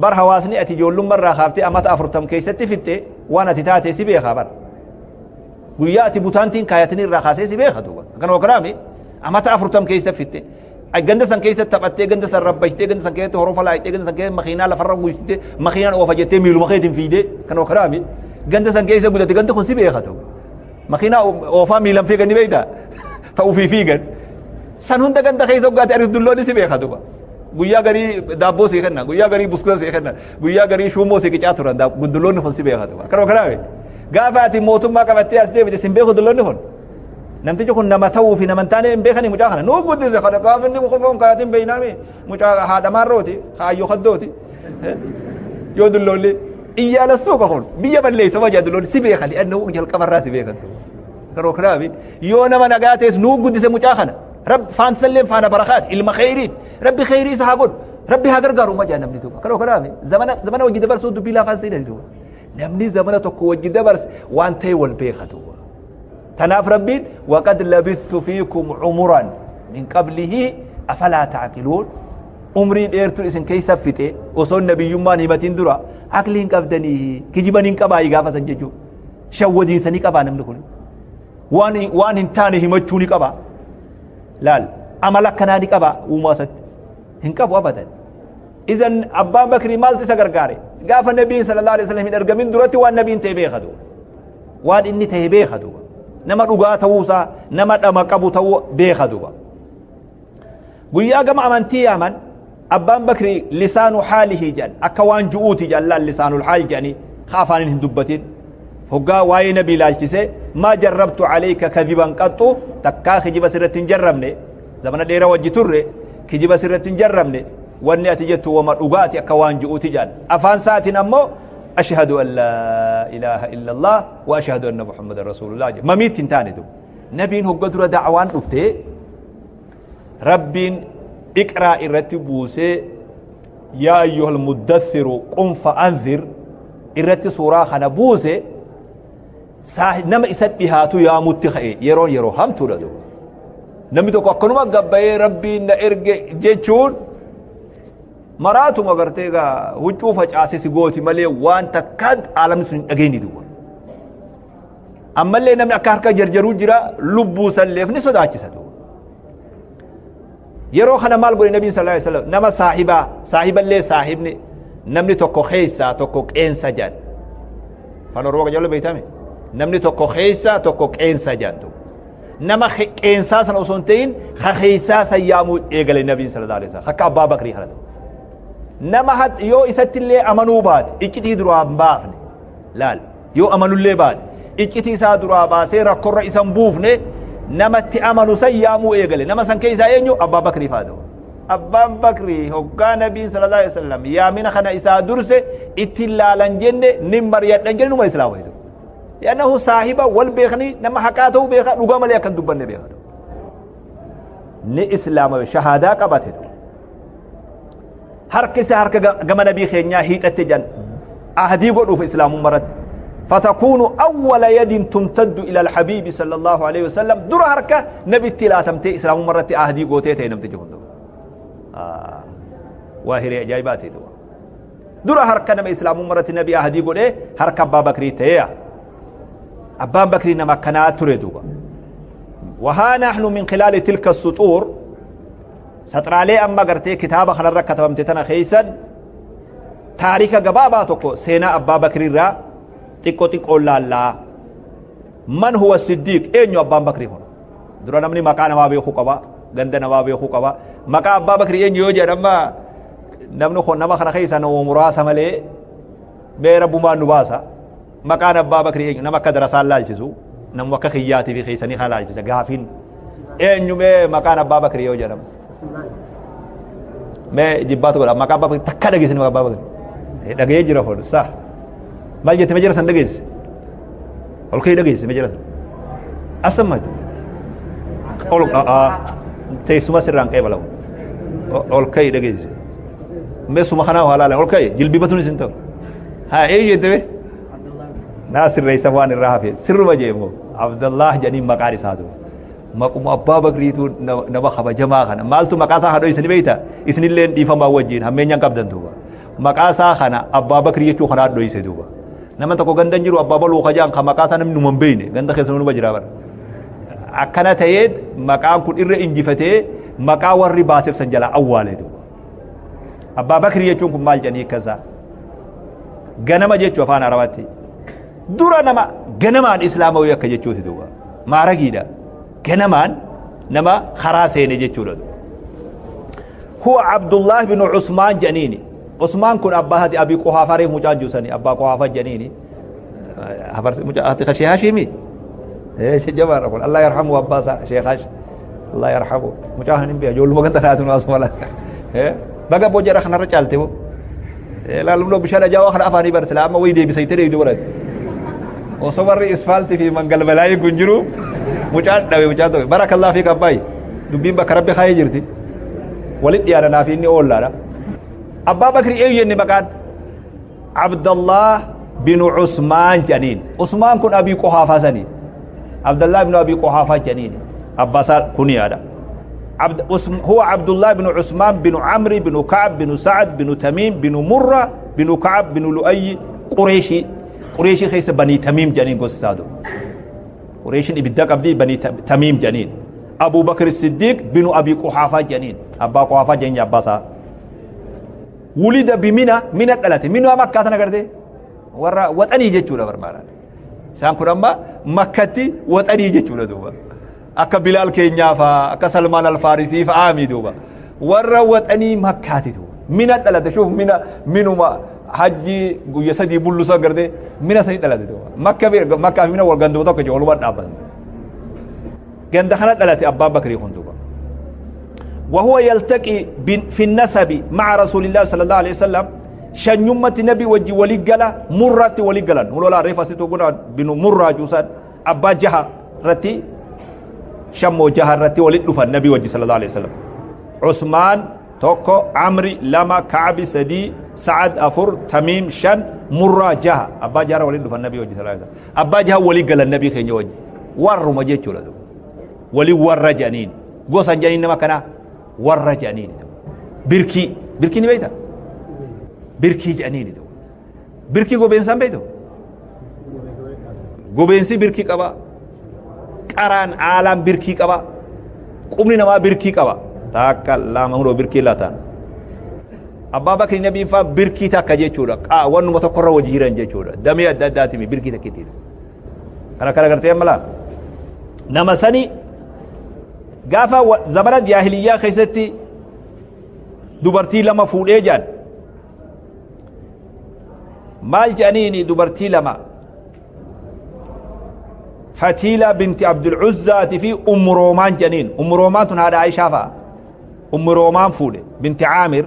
bar hawaasni ati ijoollummaa irraa kaaftee amata 40 keessatti fixxe waan ati taate si beekaa bar guyyaa ati butaantiin kaayatanii irraa kaasee si beeka duuba akkana wakanaami amata 40 keessa fixxe ganda san keessa taphattee ganda san rabbashtee ganda san keessatti horofa laayitee ganda san keessatti makiinaa lafarra guysitee makiinaan oofa jettee miiluma keetiin fiidee kana wakanaami ganda san keessa guddate gandi kun si beeka duuba makiinaa oofaa miilan fiigan ni beektaa ta'uu fi fiigan San hunda ganda keessa hoggaate ariif dulloonni si beeka duba. Guyyaa garii daabboo sii kenna, guyyaa garii buskuta sii kenna, guyyaa garii shuumoo sii qicaa turan dulloonni kun si beeka duba. Akkanuma kanaa beeka. Gaafa ati mootummaa qabattee as deebite sin beeku dulloonni kun. Namtichi kun nama ta'uu fi nama hin taane hin beekani mucaa kana. Nuu guddise kana gaafa inni qofa hin kaayatin beeynaami mucaa haadha maarrooti, haayyoo kaddooti. Yoo dulloonni iyyaala suuqa kun biyya balleessa wajaa dulloonni si beeka li'annahu jalqabarraa si beekan. Karoo kanaafi yoo nama nagaa ta'es nuu guddise mucaa kana. Rab faansalleen faana barakaati ilma kheyriiti. Rabbi kheyrii isa haa godhu. Rabbi haa gargaaru majaa namni duuba. Karoo kanaafi zamana zamana wajji dabarsuu dubbii laafaan seenani duuba. Namni zamana tokko wajji dabarse waan ta'e wal beeka duuba. Tanaaf Rabbiin waqad labistu fiikum umuran min qablihi afalaa ta'qiluun umrii dheertuu isin keessa fixe osoo nabiyyummaan himatiin dura aqlii hin qabdanii kijiban hin qabaayi gaafa san jechuudha. Shawwadiinsa ni qabaa namni kun. Waan waan hin taane himachuu ni qaba. Laal amala akkanaa ni qaba uumaa isatti. Hin qabu abadan. Idan abbaan Bakrii maaltu isa gargaare? Gaafa nabiin sallallahu alaihi wasallam hin ergamin duratti waan nabiin ta'e beeka duuba. Waan inni ta'e beeka duuba. Nama dhugaa ta'uusaa, nama dhama qabu ta'uu beeka duuba. Guyyaa gama amantii yaaman abbaan Bakrii lisaanu haalihi jedhan akka waan ju'uuti jedhan laal lisaanul haal jedhanii ka afaaniin hin dubbatin. Hoggaa waa'ee nabii laalchisee maa jarrabtu aleyka kadiban qaxxu takkaa kijiba sirratti hin jarrabne zamana dheeraa wajji turre kijiba sirratti hin jarrabne wanni ati jettu wama dhugaati akka waan ju'uuti jedhan. Afaan isaatiin ammoo ashhadu an laa ilaaha illallah wa ashhadu anna muhammadan rasuulullah jedhe. Mamiitti hin taane duuba. Nabiin hogga dura da'waan dhuftee Rabbiin iqraa irratti buusee yaa ayyuhal muddathiru qum fa'anzir Irratti suuraa kana buuse nama isa dhihaatu yaamutti ka'e. Yeroon yeroo hamtuudha duuba. Namni tokko akkanuma gabbayee Rabbiin na erge jechuun maraatuma gartee egaa huccuu facaase si gooti malee waan takkaan aalamni sun hin dhageenye duuba. Ammallee namni akka harka jarjaruu jira, lubbuu salleef ni sodaachisa duuba. Yeroo kana maal godhe Nabiin sallallahu alaihi wasallam? Nama saahibaa, saahiballee saahibni namni tokko keessaa tokko qeensa jedhan. Afaan Oromoo qajeeloo beektame? Namni tokko keessaa tokko qeensa jedhan duuba. Nama qeensaa sana osoo hin ta'in ka keessaa san yaamuu eegale Nabiin sallallahu alaihi wasallam. Akka Abbaa Bakrii kana. Nama yoo isatti illee amanuu baate iccitii duraa hin baafne. Laal, yoo amanullee baate iccitii isaa duraa baasee rakkorra isa hin buufne, namatti amanu san yaamuu eegale. Nama san keessaa eenyu? Abbaa Bakrii faa ta'u. Abbaan Bakrii hoggaa Nabiin sallallahu alaihi wasallam yaamina kana isaa durse ittiin laalan jenne nin mari'adhan jenne numa islaama jedhu. Li'annahu saahiba wal beekanii nama haqaa ta'uu beeka, dhugaa malee akka hin dubbanne beeka. Ni islaama shahaadaa qabate. Harki isaa harka gama Nabii keenyaa hiixatte jedhan ahdii godhuuf islaamummaa irratti. فتكون أول يد تمتد إلى الحبيب صلى الله عليه وسلم در هركة نبي تلاتمتي إسلام مرة أهدي قوتي تينمتي جهندو. واهري أجايباتي دوا. در هركة نبي إسلام مرة نبي أهدي قوتي هركة أبا بكري تيا. أبا بكري نما كنا تريدوا. وها نحن من خلال تلك السطور سطر عليه أما قرتي كتابة خلال ركة تبمتتنا خيسا تاريخ قبابة تكو سينا أبا بكري را xiqqoo xiqqoo laallaa. Man huwa siddiiq? Eenyu Abbaan Bakrii kun? Dura namni maqaa namaa beekuu qaba, ganda namaa beekuu qaba. Maqaa Abbaa Bakrii eenyu yoo jedhan, amma namni kun nama kana keessa nama muraasa malee mee rabbumaan nu baasa. Maqaan Abbaa Bakrii eenyu? Nama akka darasaan laalchisu, nama akka kiyyaatii fi keessanii kan laalchisa gaafiin eenyu mee maqaan Abbaa Bakrii yoo jedhamu mee jibbaatu godha. Maqaa Abbaa Bakrii takka dhageessani? Maqaa Abbaa Bakrii dhagee jira kun sa maal jette? Mee jara san dhageesse, ol ka'ii dhageesse. Mee jara san asamma ol teessuma sirraan qeebalamu, ol ka'ii dhageesse. Mee suma kanaa waa laalan, ol ka'ii jilbibatuun isin ta'u haa eenyu jette? Mee naa sirreessa waan irraa hafe sirruma jeemo. Abdallah jedhanii maqaan isaatu. Maquma Abbaa Bakriitu nama kabajamaa kana maaltu maqaa isaa hadhoo isini beeyta? Isinillee dhiifamaa wajjin hammeenyaan qabdan duuba. Maqaa isaa kana Abbaa Bakrii jechuu kana dhoyse duuba. Nama tokko ganda jiru Abbaa Baluu kajaan kan maqaa isaa namni numa hin beeyne ganda keessa numa jira bara. Akkana ta'ee maqaan kun irra injifatee maqaa warri baaseef san jalaa awwaale duuba. Abbaa Bakrii jechuun kun maal jedhanii hiikkasaa? Ganama jechuu afaan Arabaatti. Dura nama ganamaan islaamawii akka jechuuti duuba. Maaragiidha. Ganamaan nama karaa seene jechuudha. Huwa Abdullah bin Usmaan jedhaniini. Usmaan kun abbaa haati Abii Quhaafaa reef mucaan juusanii Abbaa Quhaafaa jedhaniini. Mucaa haati Shee Hashimi. Jabaadha kun. Allah yarhamu abbaa isaa Sheekh Hash. Allah yarhamu. Mucaa hin beeku ijoolluma ganta taatu nu asuma laata. Baga boo jedha kanarra caalte boo. Laalumloo bishaan ajaa'aa kana afaanii bar silaa amma wayii deebisaytee deebitu godhate. Osoo warri isfaaltii fi mangalbalaayii kun jiru mucaan dhabe mucaan ta'e. Barakallah fi kabbaay. Dubbiin bakka Rabbi kaayee jirti. Walit dhiyaana fi inni oollaadha. Abbaa Bakri eenyu jenne maqaan? Abdallah bin Usmaan jedhaniin. Usmaan kun Abii Quhaafaa sanii. Abdallah bin Abii Quhaafaa jedhaniin. Abbaa isaa kuniyaadha. هو عبد الله بن عثمان بن عمرو بن كعب بن سعد بن تميم بن مرة بن كعب بن لؤي قريشي. قريشي خيس بني تميم جنين قصادو قريش إبدا قبدي بني تميم جنين. أبو بكر الصديق بن أبي قحافة جنين، أبا قحافة جنين أباسا. ولد بمنى، منى قالت منى مكة تنقرتي ورا وطني جتشولا برمانا سان كرما مكتي وطني جتشولا دوبا akka Bilaal keenyaa faa, akka Salmaan Alfaarisii faa aami duuba. Warra waxanii Makkaati duuba. Mina dhalate shuuf, mina minuma hajji guyya 3 bullusa garte mina sanii dhalate duuba. Makka Makkaa fi mina wal ganduma tokko jiru walumaa dhaabbatan. Ganda kana dhalate Abbaan Bakrii kun duuba. وهو يلتقي في النسب مع رسول الله صلى الله عليه وسلم شنيمة نبي وجي ولي قلا مرة ولي قلا نقول لا ريفا ستو قلنا بنو مرة جوسان أبا جها رتي شمو جها رتي ولي دفن النبي وجي صلى الله عليه وسلم. عثمان Tokko Amri, lama Ka'bi, sadii Sa'ad, afur Tamiim, shan Murraa, jaha. Abbaa jahara waliin dhufan nabii wajji sallallahu alaihi wasallam. Abbaa jaha walii galan nabii keenya wajji. Warruma jechuudha. Walii warra jedhaniin. Gosa hin jedhaniin nama kanaa warra jedhaniin. Birkii. Birkii ni beektaa? Birkii jedhaniin. Birkii gobeensaan beektu? Gobeensi birkii qaba. Qaraan aalaan birkii qaba. Qubni namaa birkii qaba. Takka lama hundoo birkii lataan. Abbaa Bakri nabiin faa birkii takka jechuudha. Wannuma tokkorra wajji jiran jechuudha. Damee adda addaatimi birkii takkitti. Kana kana gartee amma laa. Nama sani gaafa zamana jaahiliyyaa keessatti dubartii lama fuudhee jedhan. Maal jedhaniini dubartii lama? Fatiila binti Abdul Uzzaati fi Ummu Roomaan jedhaniin. Ummu Roomaan tun haadha Aishaa fa'a. Ummu Roomaan fuudhe binti Aamir.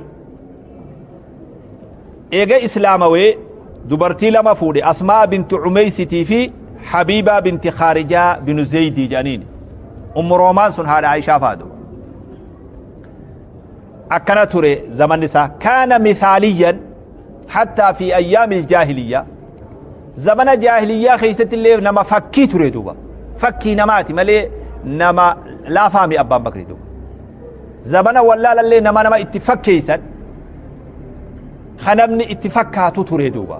Eega Islaamawee dubartii lama fuudhe, Asmaa binti Umeysitii fi Habiibaa binti Khaarijaa binu Zeydii jedhaniin. Ummu Roomaan sun haadha Aishaa fa'a duuba. Akkana ture zamanni isaa. Kaana mithaaliyyan hattaa fi ayyaamil jaahiliyyaa. Zamana jaahiliyyaa keessatti illee nama fakkii ture duuba. Fakkii namaati malee nama laafaami Abbaan Bakrii duuba. Zamana wallaalallee nama nama itti fakkeessan ka namni itti fakkaatu ture duuba.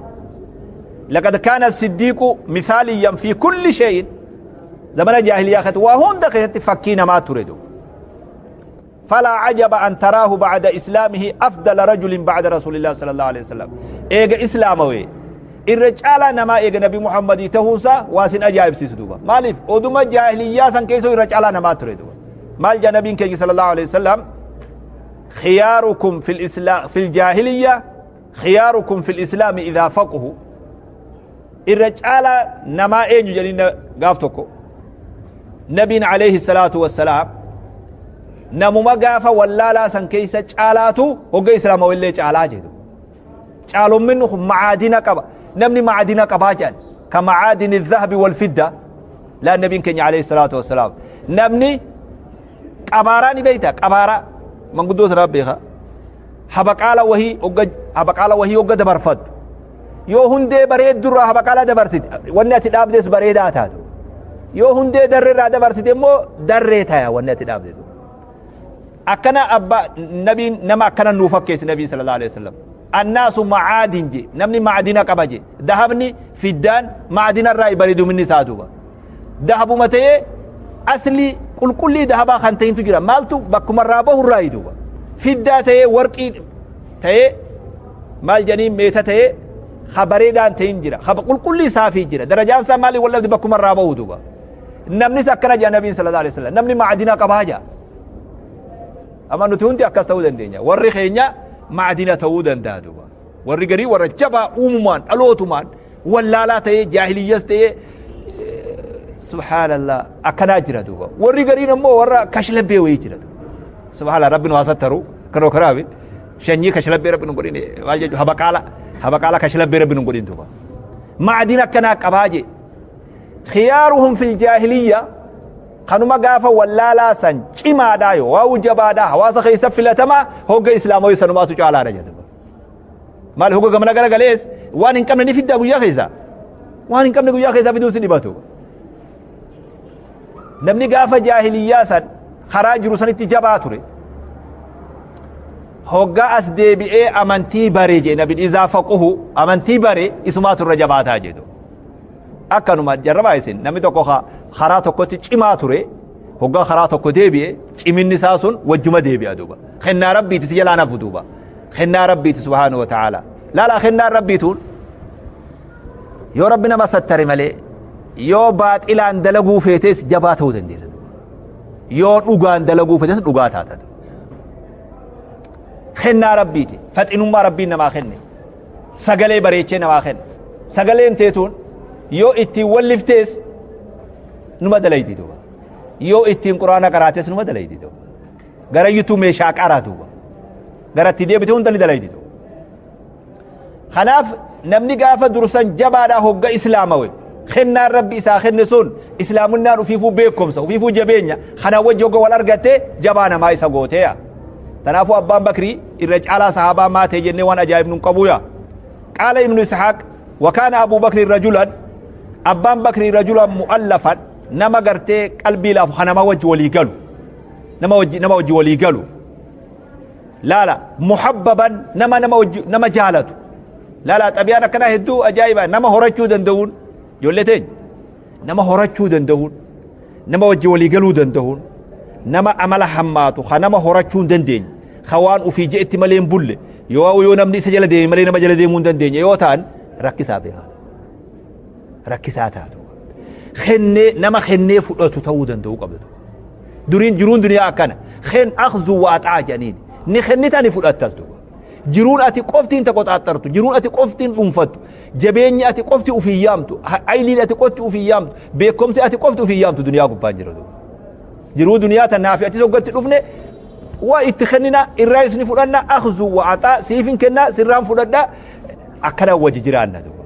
Laqad kaana siddiiqu mithaaliyyan fi kulli shay'in. Zamana jaahiliyyaa keessatti waa hunda keessatti fakkii namaa ture duuba. فلا عجب أن تراه بعد إسلامه أفضل رجل بعد رسول الله صلى الله عليه وسلم. إيجا إسلامه irra caalaa namaa eega Nabi Muhammadii tahuunsaa waa sin ajaa'ibsiisu duuba. Maaliif? Oduma jaahiliyyaa san keessa irra caalaa namaa ture duuba. Maal jaa nabiin keenya صلى الله عليه وسلم? خياركم في الإسلام في الجاهلية خياركم في الإسلام إذا فقهوا. Irra caalaa namaa eenyu jedhanii gaaf tokko nabiin عليه الصلاة والسلام, namuma gaafa wallaalaa san keessa caalaatu hogga islaama illee caalaa jedhu. Caalumminni kun macaadina qaba. Namni macaadina qabaa jedhan ka macaadini الذهب والفضة. Laa, nabiin keenya عليه الصلاة والسلام, namni qabaaraa ni beeyta? Qabaaraa manguddoo sanaa beeka. Habaqaala wahii hogga, habaqaala wahii hogga dabarfattu, yoo hundee bareeddurraa habaqaala dabarsite, wanni ati dhaabdes bareedaa taatu. Yoo hundee darreerraa dabarsite immoo darree taya wanni ati dhaabde. Akkana abba nabiin nama akkana nuu fakkeessi nabii صلى الله عليه وسلم. الناس معادن je, namni macdina qaba je. Dahabni, fiddaan macdina irraa bareedu minni isaa duuba. Dahabuma ta'ee asli qulqullii dahabaa kan ta'intu jira. Maaltu bakkuma irraa bahu irraa duuba. Fiddaa ta'ee, warqii ta'ee, maal jedhanii, meeta ta'ee ha bareedaan ta'in jira, ha qulqullii saafii jira. Darajaan isaa maali wallabdi? Bakkuma irraa bahu duuba. Namnis akkana jedha nabiin صلى الله عليه وسلم, namni macdina qabaa jedha. Amma nuti hundi akkas ta'uu dandeenya. Warri keenya macdina ta'uu danda'a duuba. Warri garii warra jabaa uumumaan dhalootumaan wallaalaa ta'ee, jaahiliyyas ta'ee, subhaanallah, akkanaa jira duuba. Warri gariin ammoo warra kashlabbee wayii jira duuba. Subhaanallah, rabbi nu hasattaru. Kanoo karaabi shanyii kashlabbee rabbi nu godhin. Maal jechuun, habaqaala, habaqaala kashlabbee rabbi nu godhin duuba. Macdina akkanaa qabaa je. خيارهم في الجاهلية, kanuma gaafa wallaalaa san cimaadhaa yoo waa jabaadhaa hawaasa keessa filatamaa, hogga islaamoo sanumaatu caalaadha jedhama. Maal, hogga gamana gara galees waan hin qabne ni fiddaa guyyaa keessa, waan hin qabne guyyaa keessa fiduu si dhibatu. Namni gaafa jaahiliyyaa san karaa jiru sanitti jabaa ture, hoggaa as deebi'ee amantii bare jee nabi, إذا فقهوا, amantii bare, isumaatu irra jabaataa jedhu. Akkanuma jarrabaa isin, namni tokko karaa tokkotti cimaa ture, hoggaa karaa tokko deebi'e, ciminni isaa sun wajjuma deebi'a duuba. Kennaa rabbiiti, si jalaa nafu duuba. Kennaa rabbiiti سبحانه وتعالى. Laalaa, kennaan rabbiituun yoo rabbi nama sattare malee, yoo baaxilaan dalaguu feetes jabaa ta'uu dandeessa, yoo dhugaan dalaguu feetes dhugaa taata. Kennaa rabbiiti, faxinummaa rabbiin namaa kenne. Sagalee bareechee namaa kenne. Sagaleen teetuun yoo ittiin walliftees numa dalayti duuba, yoo ittiin quraana qaraates numa dalayti duuba. Garayyutuu meeshaa qaraa duuba, garatti deebite hunda ni dalayti duuba. Kanaaf namni gaafa dursan jabaadhaa, hogga islaamawe, kennaan rabbi isaa kenne sun, islaamunnaan ufiifuu beekumsa, ufiifuu jabeenya kana wajji hogga wal argatte, jabaa namaa isa gooteya. Tanaafuu Abbaan Bakrii irra caalaa sahaabaa maatee jennee waan ajaa'ibnu hin qabuuya. Qaala Ibnu Ishaaq wakaana Abuu Bakrii rajulan Abbaan Bakrii rajulan mu'allafan nama gartee qalbii laafu kan nama wajji walii galu. Nama wajji nama wajji walii galu. Laala muhabbaban nama nama wajji nama jaalatu. Laala xabiyaan akkanaa hedduu ajaa'iba nama horachuu danda'uun ijoollee teenya nama horachuu danda'uun nama wajji walii galuu danda'uun nama amala hammaatu ka nama horachuu hin dandeenye ka waan ufii je'etti malee hin bulle yoo yoo namni isa jala deeme malee nama jala deemuu hin dandeenye yoo ta'an rakkisaa beekaa rakkisaa taatu kennee nama kennee fudhatu ta'uu danda'uu qabda duriin jiruun duniyaa akkana ken akzu waaxaa jedhaniin ni kennita ni fudhattas duuba jiruun ati qofti hin taqoxaaxartu jiruun ati qofti hin dhuunfattu jabeenyi ati qofti ufii yaamtu ayliin ati qofti ufii yaamtu beekumsi ati qofti ufii yaamtu duniyaa gubbaan jira duuba jiruu duniyaa tannaa fi atis hoggatti dhufne waa itti kennina irraa isni fudhanna akzu waaxaa siifin kenna sirraan fudhadha akkana wajji jiraanna duuba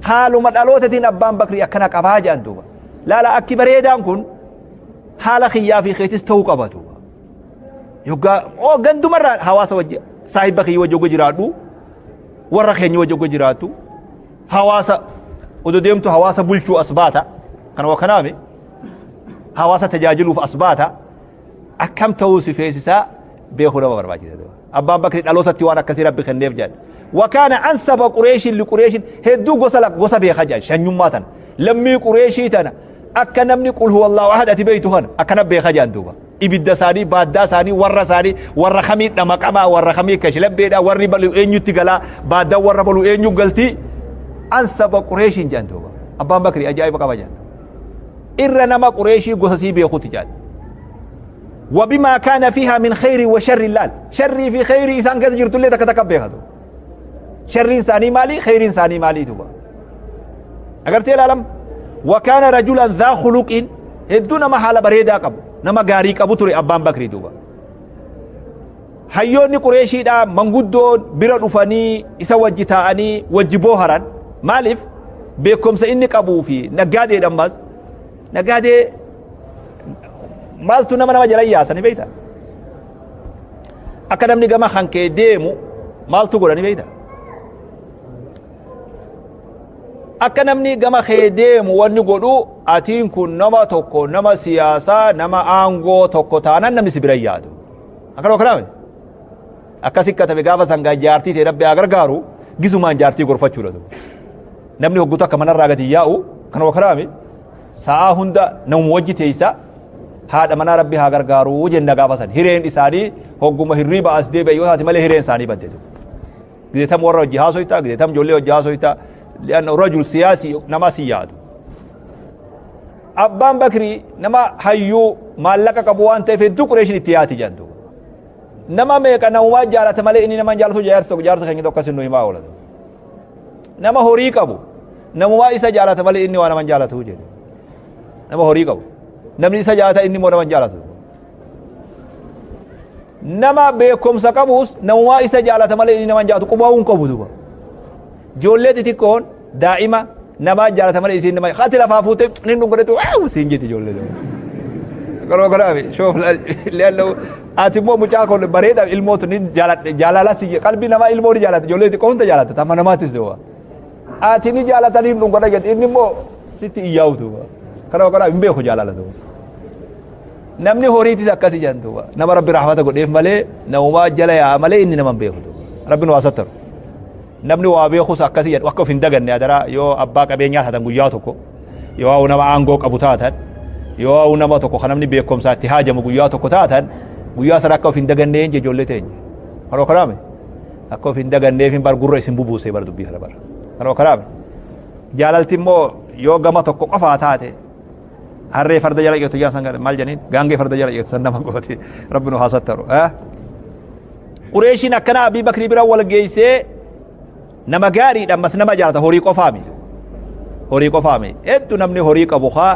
haaluma dhalootatiin abbaan bakrii akkana qabaa jedhan duuba laala akki bareedaan kun haala kiyyaa fi keetis ta'uu qaba duuba yoggaa oo gandumarraa hawaasa wajji saahiba kiyya wajji ogga jiraadhu warra keenya wajji ogga jiraattu hawaasa odo deemtu hawaasa bulchuu as baata kana waa kanaami hawaasa tajaajiluuf as baata akkam ta'uu si feesisaa beekuu nama barbaachisa duuba abbaan bakri dhalootatti waan akkasii rabbi kenneef jedhan wakaana ansaba qureeshin liqureeshin hedduu gosa gosa beeka jedhan shanyummaa tana lammii qureeshii tana akka namni qul huwallahu ahad ati beeytu kana akkana beeka jedhan duuba ibidda isaanii baaddaa isaanii warra isaanii warra kamii dhamaqamaa warra kamii kashlabbeedha warri balu eenyutti galaa baaddaan warra balu eenyu galtii ansaba qureeshin jedhan duuba abbaan bakri ajaa'iba qaba jedhan irra nama qureeshii gosa sii beekuti jedhan وبما كان فيها من خير وشر laal شر في خير إنسان كذا جرت لي تك تك بيخدو شر إنساني مالي خير إنساني مالي دوبا أقرتي العالم وكان رجلا ذا خلق هدو نما حال بريدا قبو نما غاري قبو تري أبان بكري دوبا hayyoonni qureeshiidha manguddoon bira dhufanii isa wajji taa'anii wajji booharan maaliif beekumsa inni qabuu fi naggaadeedha ammas naggaadee maaltu nama nama jala yaasa ni beeyta akka namni gama hankee deemu maaltu godha ni beeyta akka namni gama kee deemu wanni godhu atiin kun nama tokko nama siyaasaa nama aangoo tokko taanaan namni si bira yaadu akkana akkana akkasi katabe gaafa sangaa jaartii ta'e rabbi haa gargaaru gisumaan jaartii gorfachuudha namni hoggutu akka manarraa gadi yaa'u kana wakaraami sa'aa hunda namuma wajji teeysa haadha manaa rabbi haa gargaaru jenna gaafa san hireen isaanii hogguma hirriiba as deebi'e yoo taate malee hireen isaanii badde gideetam warra wajji haasoyta gideetam ijoollee wajji haasoyta li'anna rajul siyaasii nama si yaadu abbaan bakrii nama hayyuu maallaqa qabu waan ta'eef hedduu qureeshin itti yaati jedhan nama meeqa namumaa jaalata malee inni nama jaalatu jaarsa tokko jaarsa keenya tokko akkas nu himaa oola nama horii qabu namumaa isa jaalata malee inni waa nama jaalatu jedhe nama horii qabu namni isa jaalata inni immoo nama jaalatu nama beekumsa qabus namumaa isa jaalata malee inni nama jaalatu qubaa'uu hin qabu duuba ijoollee xixiqqoon daa'ima namaa jaalata malee isiin nama hati lafaa fuutee ni dhungadhetu waaw siin jetti ijoollee garoo garaafi shoof leello ati immoo mucaa kun bareeda ilmootu ni jaaladhe jaalala si qalbii namaa ilmoo ni jaalata ijoollee xiqqoo hunda jaalata tamma namaattis duuba ati ni jaalatanii dhungadha jetti inni immoo sitti iyyaa'u duuba kana kana hin beeku jaalala duuba namni horiitis akkasi jedhan duuba nama rabbi rahmata godheef malee namumaa jala yaa'a malee inni nama hin beeku duuba rabbi nu haa sattaru namni waa beekus akkasi jedhu akka of hin daganne adaraa yoo abbaa qabeenyaa taatan guyyaa tokko yoo nama aangoo qabu taatan yoo nama tokko kan namni beekumsaatti haajamu guyyaa tokko taatan guyyaa sana akka of hin dagannee hin ijoollee teenya haroo karaame akka of hin daganneef hin bar gurra isin bubuusee bar dubbii kana bara haroo karaame jaalalti immoo yoo gama tokko qofaa taate harree farda jala qeetu jaasan maal jedhaniin gaangee farda jala qeetu san nama gooti rabbi nu haa sattaru qureeshiin akkana abii bakrii bira wal geessee nama gaariidha ammas nama jaalata horii qofaami horii qofaami hedduu namni horii qabu haa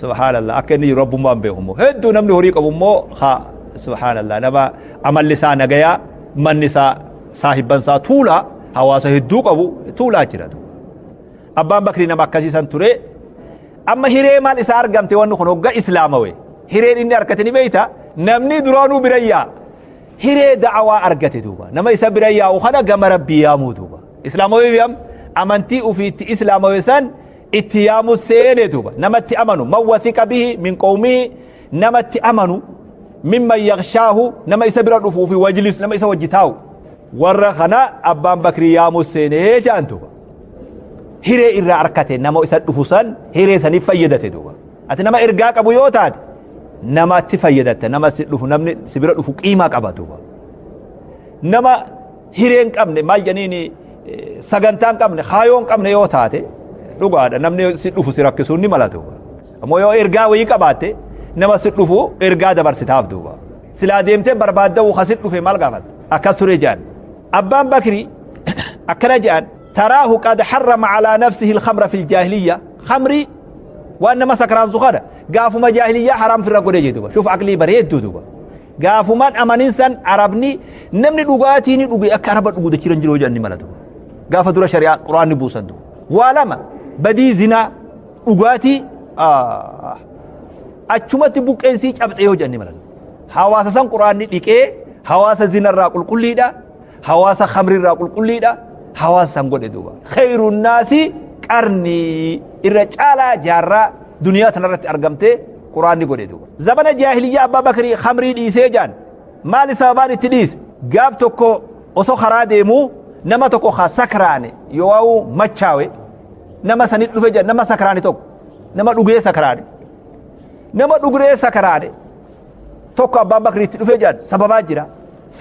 subhaanallah akka inni jiru rabbummaan beeku immoo hedduu namni horii qabu immoo haa subhaanallah nama amalli isaa nagayaa manni isaa saahibban isaa tuulaa hawaasa hedduu qabu tuulaa jira abbaan bakrii nama akkasiisan ture amma hiree maal isaa argamte wanni kun hogga islaamawe hireen inni argate ni beeyta Namni duraanuu bira yaa'a. Hiree da'awaa argate duuba. Nama isa bira yaa'u kana gama Rabbii yaamuu duuba. Islaamawee biyam amantii ufiitti islaamawee san itti yaamu seene duuba. Namatti amanu man wasiqa bihi min qawmihi, namatti amanu mimman yakshaahu, nama isa bira dhufuu fi wajlis, nama isa wajji taa'u. Warra kana abbaan Bakrii yaamu seenee ja'an duuba. Hiree irraa arkate, nama isa dhufu san hiree saniif fayyadate duuba. Ati nama ergaa qabu yoo taate namatti fayyadatta, nama si dhufu, namni si bira dhufu qiimaa qaba duuba. Nama hiree hin qabne, maal jedhaniini, sagantaa hin qabne, kaayoo hin qabne yoo taate, dhugaadha, namni si dhufu si rakkisuun ni mala duuba. Ammoo yoo ergaa wayii qabaatte nama si dhufu ergaa dabarsitaaf duuba. Silaa deemtee barbaadda'uu kasi dhufe maal gaafatta? Akkas ture jedhan. Abbaan Bakrii akkana jedhan: taraahu qad harrama calaa nafsihi alkhamra fi aljaahiliyya, khamrii waan nama sakraansu kana gaafuma jaahiliyyaa haraam firra godhe jedhu. Shuf, aqlii bareedduu duuba. Gaafumaan amanin san arabni namni dhugaatii ni dhuge, akka araba dhugu dachiran jiru jedhan ni mala duuba. Gaafa dura shari'aa quraanni buusan duuba. Waa lama badii: zinaa, dhugaatii. Achumatti buqqeensii cabxee yoo jedhan ni mala. Hawaasa san quraanni dhiqee hawaasa zinarraa qulqulliidha, hawaasa khamrirraa qulqulliidha, hawaasa san godhe duuba. Khayruun naasi qarnii, irra caalaa jaarraa duniyaa tanarratti argamtee quraanni godhe duuba. Zamana jaahiliyyaa abbaa Bakrii khamrii dhiisee jaan. Maali sababaan itti dhiise? Gaaf tokko osoo karaa deemuu nama tokko ka sakraane yoo machaawe nama sanit dhufe jedhan. Nama sakraane tokko, nama dhugee sakraane, nama dhugee sakraane tokko abbaan Bakrii itti dhufe jedhan. Sababaa jira.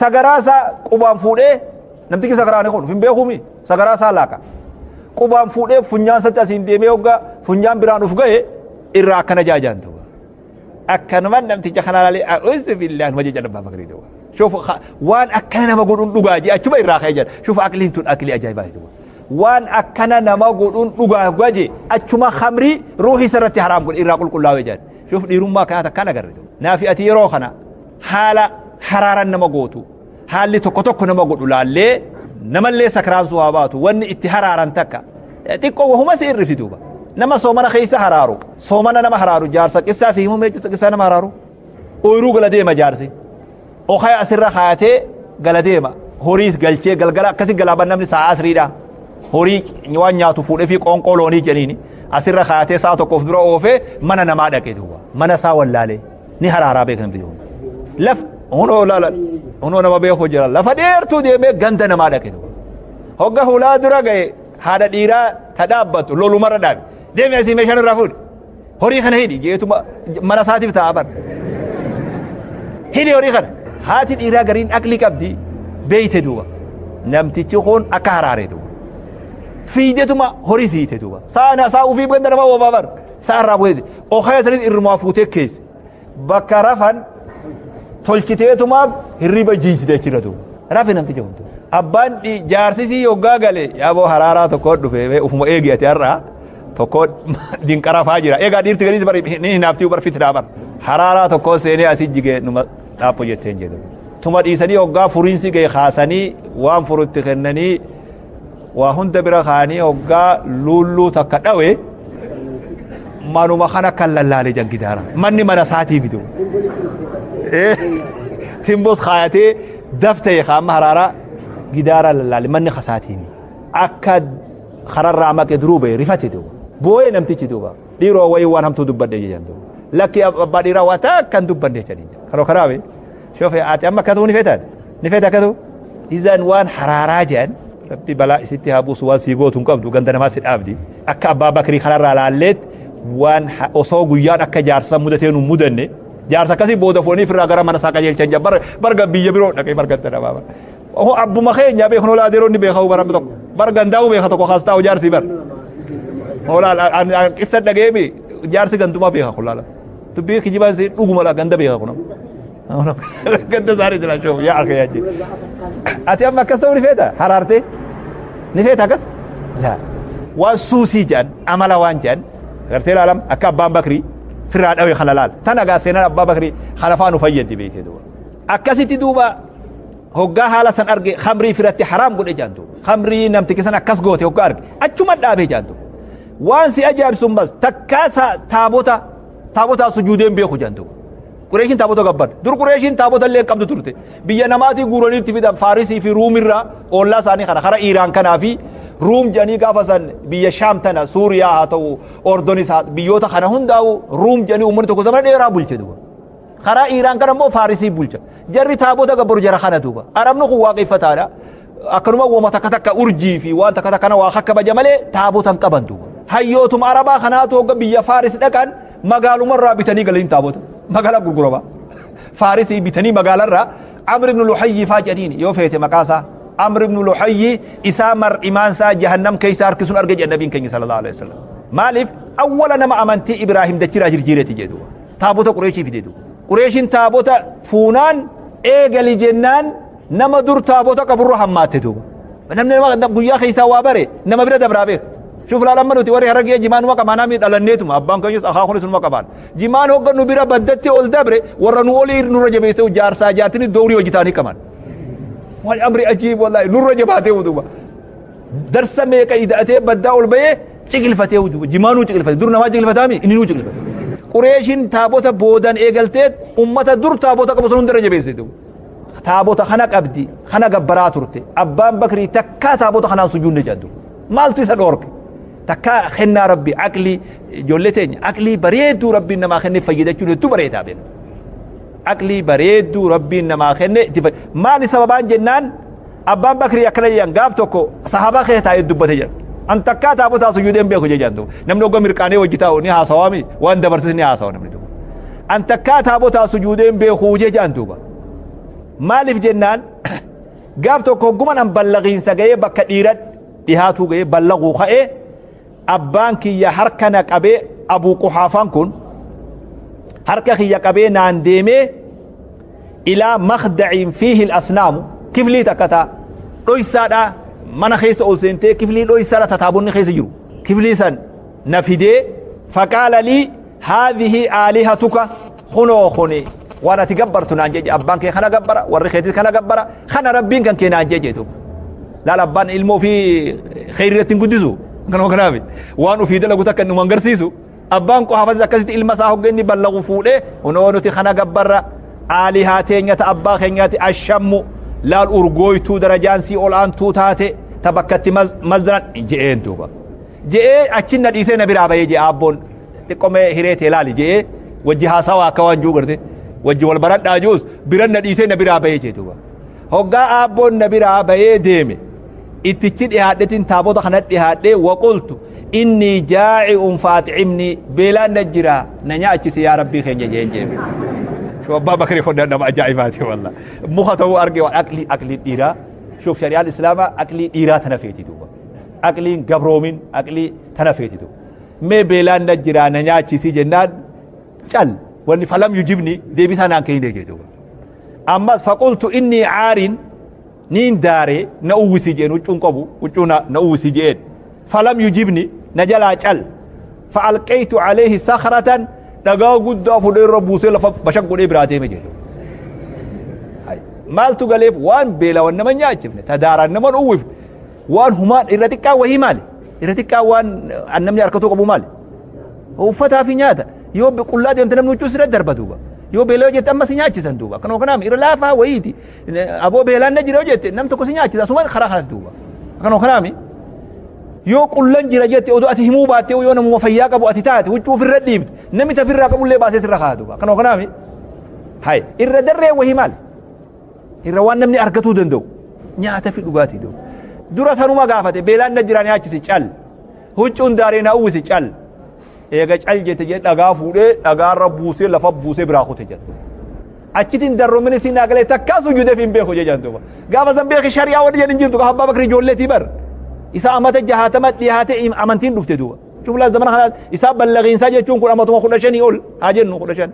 Sagaraa isaa qubaan fuudhee, namtichi sakraane kun hin beekumi, sagaraa isaa laaka qubaan fuudhee funyaan isatti asiin deemee hoggaa funyaan biraan uf ga'e irraa akkana jaajaan duuba. Akkanumaan namticha kana laalee, a'uuzu billaahi numa jedhan abbaan Bakrii duuba. Shuf, waan akkana nama godhuun dhugaa jee achuma irraa ka'ee jedha. Shuf, aqliin tun aqlii ajaa'ibaa duuba. Waan akkana nama godhuun dhugaa gaje achuma khamrii ruuhii isarratti haraam godhe, irraa qulqullaa'ee jedhan. Shuf, dhiirummaa kanaa takkaan agarre duuba. Naafi ati yeroo kana haala haraaran nama gootu, haalli tokko tokko nama godhu laallee, namallee sakraansuu haa baatu, wanni itti haraaran takka xiqqoo wahuma si irrifti duuba. Nama soomana keessa haraaru, soomana nama haraaru, jaarsa qissaa si himuu, qissaa nama haraaru ooyiruu gala deema. Jaarsi okaya asirra kaayatee gala deema, horii galchee galgala akkasi galaaban. Namni sa'a asriidha horii waan nyaatu fuudhee fi qoonqoo loonii jedhaniini asirra kaayatee sa'a tokkoof dura oofee mana namaa dhaqe duuba. Mana isaa wallaalee ni haraaraa beeka namti. Laf hunoo laala, hunoo nama beeku jira. Lafa dheertuu deemee ganda namaa dhaqe duuba. Hogga hulaa dura ga'e haadha dhiiraa ta dhaabbattu lolumarra dhaabe. Deemi asii, meeshaan irraa fuudhi, horii kana hidhi jeetuma mana isaatiif ta'a bar. Hidhi horii kana. Haati dhiiraa gariin aqlii qabdi beeyte duuba. Namtichi kun akka haraare duuba. Fiidetuma horii siite duuba. Sa'a saa ufii ganda nama oofaa bar. Sa'a irraa fuudhee okaya sanis irrumaa fuutee keesse. Bakka rafan tolchiteetumaaf hirriba jiisite achirra duuba. Rafe namtichi kun. Abbaan jaarsisii yoggaa gale, yaaboo haraaraa tokko dhufe, ufuma eegi ati har'a tokko dinqara faa jira. Egaa dhiirti gadiis bari ni hinaaftii bar, fitnaa bar. Haraaraa tokko seenee asii jigee numa dhaapho jetteen jedhu. Tuma dhiisanii hoggaa furiinsi ga'e kaasanii waan furutti kennanii waa hunda bira kaanii hoggaa luulluu takka dhawe manuma kana kan lallaale jangidaara. Manni mana isaatii bidu. Timbos kaayatee daftee kaama haraaraa gidaara lallaale, manni kasaatii. Akka kararraa maqe duruu ba'e, rifate duuba. Boo'ee namtichi duuba. Dhiiroo wayii waan hamtuu dubbadhe jedhan duuba. Lakki abbaa dhiiraa waa takka hin dubbanne jedhanii. Karoo karaabe. Shofee ati amma akkatuu ni feetan? Ni feeta akkatuu? Izaan waan haraaraa jedhan rabbi balaa isitti haa buusu, waan sii gootu hin qabdu, ganda namaa si dhaabdi. Akka abbaa Bakrii kanarraa laalleet waan osoo guyyaan akka jaarsa mudatee nu mudanne, jaarsa akkasii booda fuudhanii ofirraa gara mana isaa qajeelchan bar barga biyya biroo dhaqee bar ganda namaa bar. Ohoo abbuma keenya beeknu olaa adeeroonni beekamu bara tokko bar gandaa'u beeka tokko kaas taa'u jaarsi bar. Olaa qissa dhageemi, jaarsi gandumaa beeka kun laala. Dubbii kijibaan si dhuguma laa ganda beeka kun. Ganda isaanii jira shoof yaa akka yaajje. Ati amma akkas ta'uu ni feeta? Haraartee? Ni feeta akkas? Laa. Waan suusii jedhan, amala waan jedhan gartee ilaalam, akka abbaan Bakrii firraa dhawe kana laal. Tana gaa seenaan abbaa Bakrii kana faa nu fayyaddi beekte duuba. Akkasitti duuba hoggaa haala san arge khamrii firatti haraam godhe jaan duuba. Khamrii namtichi san akkas goote hoggaa arge achuma dhaabee jaan duuba. Waan si ajaa'ibsuun bas takkaa taabota taabotaa sujuudeen beeku jaan duuba. Qureeshiin taabota gabbarte. Dur Qureeshiin taabota illee qabdu turte. Biyya namaatii guuranii itti fidan Faarisii fi Ruumirraa ollaa isaanii kana kara Iiraan kanaa fi Ruum jedhanii gaafa san biyya Shaam tana Suuriyaa haa ta'u Ordonis haa biyyoota kana hundaa'u Ruum jedhanii uummanni tokko zamana dheeraa bulche duuba. Karaa Iiraan kana immoo Faarisii bulcha. Jarri taabota gabbaru jara kana duuba. Arabni kun waaqeffataadha. Akkanuma wama takka takka urjii fi waan takka takka kana waa kabaja malee taabota hin qaban duuba. Hayyootuma Arabaa kanaatu hogga biyya Faaris dhaqan magaalumarraa bitanii galanii taabota. Magaalaa gurgurama. Faarisii bitanii magaalarraa Amr ibn Luhayyi faa jedhaniin yoo feete maqaa isaa. Amr ibn Luhayyi isaa mar'imaan isaa jahannam keessa harkisuun arge jedhan nabiin keenya sallallahu alaihi wasallam. Maaliif awwala nama amantii Ibraahim dachiraa jirjiireeti jedhu. Taabota Qureeshii fide duuba. Qureeshiin taabota fuunaan eegali jennaan nama dur taabota qaburra hammaatte duuba. Namni nama guyyaa keessaa waa bare nama bira dabraa beeka. Shuf laal amma nuti warri harargee jimaan numa qabaanaa mi dhalanneetuma abbaan keenyas akaakunis numa qabaan. Jimaan hogga nu bira baddatti ol dabre warra nu olii nurra jabeessee jaarsaa jaartini dowrii hojii ta'anii qaban. Wal amri ajiib wallahi nurra jabaatee duuba. Darsa meeqa ida'atee baddaa ol bahee ciqilfatee duuba jimaanuu ciqilfate dur namaa ciqilfataami inni nuu ciqilfate. Qureeshiin taabota boodan eegaltee ummata dur taabota qabu sun hundarra jabeessite duuba. Taabota kana qabdi kana gabbaraa turte abbaan bakrii takkaa taabota kanaan sujuudne jedhu maaltu isa dhoorke takkaa kennaa rabbi aqlii ijoollee teenya aqlii bareedduu rabbiin namaa kenne fayyadachuun hedduu bareedaa beekna aqlii bareedduu rabbiin namaa kenne itti maali sababaan jennaan abbaan bakrii akkana jedhan gaaf tokko sahaabaa keessa taa'ee dubbate jedhan an takkaa taabotaa sujuudeen beeku jedhan namni ogga mirqaanee wajji taa'u ni haasawaami waan dabarsis ni haasawa namni tokko an takkaa taabotaa sujuudeen beeku jedhan duuba maaliif jennaan gaaf tokko hogguman an ballaqiinsa ga'ee bakka dhiira dhihaatuu ga'ee ballaquu ka'ee abbaan kiyya harka na qabee Abuu Quhaafaan kun harka kiyya qabee naan deemee ilaa makdaciin fiihi asnaamu kiflii takka taa dhoysaadha mana keessa ol seentee kiflii dhoysaadha tataabonni keessa jiru kiflii san na fidee faqaala lii haadhihi aalihatuka kunoo kuni waan ati gabbartu naan jedhe abbaan kee kana gabbara warri keetis kana gabbara kana rabbiin kan kee naan jedhe tokko laal abbaan ilmoo ofii kheyrii irratti hin guddisu kanuma kanaaf waan ofii dalagu takka inni agarsiisu abbaan qofaafas akkasitti ilma isaa hogga inni ballaqu fuudhee hunoo nuti kana gabbarra aalihaa teenya ta abbaa keenyaati ashammu laal urgooytuu darajaan sii ol aantuu taate ta bakkatti mazran je'een duuba je'ee achi na dhiisee na biraa bahee je'e abboon xiqqoomee hiree tee laali je'ee wajji haasawaa akka waan juu garte wajji wal baradhaa juus biran na dhiisee na biraa bahee jee duuba hoggaa abboon na biraa bahee deeme ittichi dhihaadhetiin taabota kana dhihaadhee waqultu inni jaa'i'un faaxicimni beelaan na jira na nyaachise yaa rabbii keenya jeen jeeme. Shuu abbaa bakrii kun nama ajaa'ibaati wallah. Muka ta'uu arge waan aqlii aqlii dhiiraa. Shuuf shari'aan islaamaa aqlii dhiiraa tana feeti duuba. Aqliin gabroomin aqlii tana feeti duuba. Mee beelaan na jira na nyaachisi jennaan cal wanni falam yujibni deebisaa naan kennine jee duuba. Ammas faqultu inni caarin niin daare na uwwisi jeen huccuun qabu huccuu na uwwisi jeen falam yujibni na jalaa cal fa'alqaytu alayhi sakhratan dhagaa guddaa fudhee irra buusee lafa bashaq godhee biraa deeme jedhu. Maaltu galeef waan beelawan nama nyaachifne tadaaraan nama uwwifne waan humaan irra xiqqaa wahii maali irra xiqqaa waan namni harkatuu qabu maali uffataa fi nyaata yoo qullaa deemte namni huccuu sirra darba duuba yoo beelaa jette amma si nyaachisan duuba kanuma kanaaf irra laafaa wayiiti aboo beelaan na jira yoo jette nam tokko si nyaachisa asuma karaa kanatti duuba kanuma kanaaf yoo qullan jira jette odoo ati himuu baattee yoo namuma fayyaa qabu ati taate huccuu ofirra dhiifte namni tafirraa qabullee baasee sirra kaa duuba kanuma kanaaf hay irra darree wahii maali irra waan namni argatuu danda'u nyaata fi dhugaatii duuba dura sanuma gaafate beelaan na jira nyaachisi cal huccuun daaree na uwwisi cal eega cal jette jedhe dhagaa fuudhee dhagaarra buusee lafa buusee biraa kute jedhe achitiin darroomini siin agalee takkaa sujuudeef hin beeku jedhan duuba gaafa san beeki shari'aa wanni jedhin jirtu gaafa abbaa bakri ijoolleetii bar isa amata jahatama dhiyaate amantiin dhufte duuba shuflaa zamana kana isaa ballaqiinsaa jechuun kun amatuma 15 ol haa jennu 15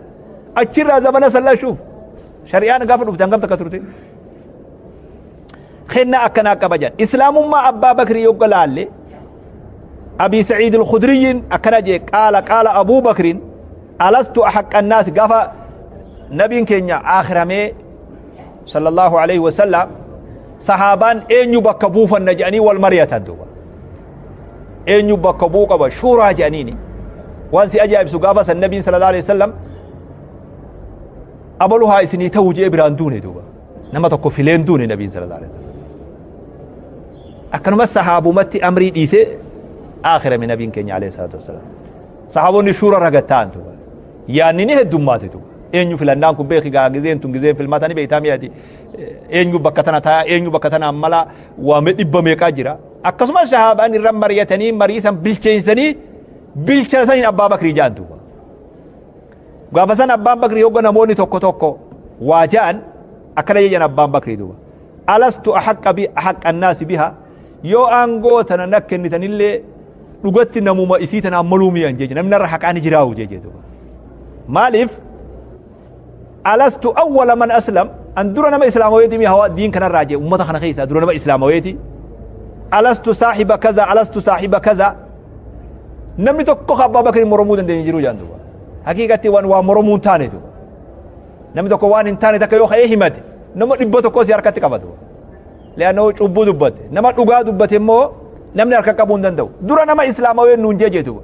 achirraa zamana sallaa shuuf shari'aan gaafa dhufte hangam takka turte kennaa akkanaa qaba jedhan islaamummaa abbaa bakrii yogga laalle أبي سعيد الخدري أكنجي قال قال أبو بكر ألست أحق الناس قفا نبي كينيا آخر مي صلى الله عليه وسلم صحابان إن يبكبو فالنجاني والمرية تدوبا إن يبكبو قبا شورا جانيني وانسي أجاب سقافة النبي صلى الله عليه وسلم Abalu haa isinii ta'uu jee biraan duune duuba. Nama tokko fileen duune nabiin sallallahu alaihi wasallam. Akkanumas sahaabumatti amrii dhiisee aakhirame nabiin keenya alayhi salaatu wassalaam. Sahaabonni shuura ragattaan duuba. Yaanni ni heddummaate duuba. Eenyu filannaan kun beeki gaa gizeen tun gizeen filmaata ni beektaa mi'aati. Eenyu bakka tana ta'a eenyu bakka tana mala waame dhibba meeqaa jira. Akkasumas sahaabaan irra mari'atanii marii san bilcheessanii bilchina saniin Abbaa Bakrii ja'an duuba. Gaafa san Abbaan Bakrii hogga namoonni tokko tokko waa ja'an akkana jedhan Abbaan Bakrii duuba. Alastu ahaqqa bi ahaqqa annaasi biha yoo aangoo tana na kennitanillee dhugatti namuma isii tanaan maluu mi'an jeje namni narra haqaa ni jiraa'u jeje duuba. Maaliif alastu awwala man aslam an dura nama islaamaweeti mi hawa diin kanarraa jee ummata kana keessaa dura nama islaamaweeti alastu saahiba kaza alastu saahiba kaza namni tokko ka Abbaa Bakrii moromuu dandeenye jiru jaan duuba. Haqiiqatti waan waa moromuu hin taane duuba. Namni tokko waan hin taane takka yoo ka'ee himate nama dhibba tokko si harkatti qaba duuba. Le'annoo cubbuu dubbate nama dhugaa dubbate immoo namni harka qabuu hin danda'u. Dura nama islaamawee nuun jee duuba.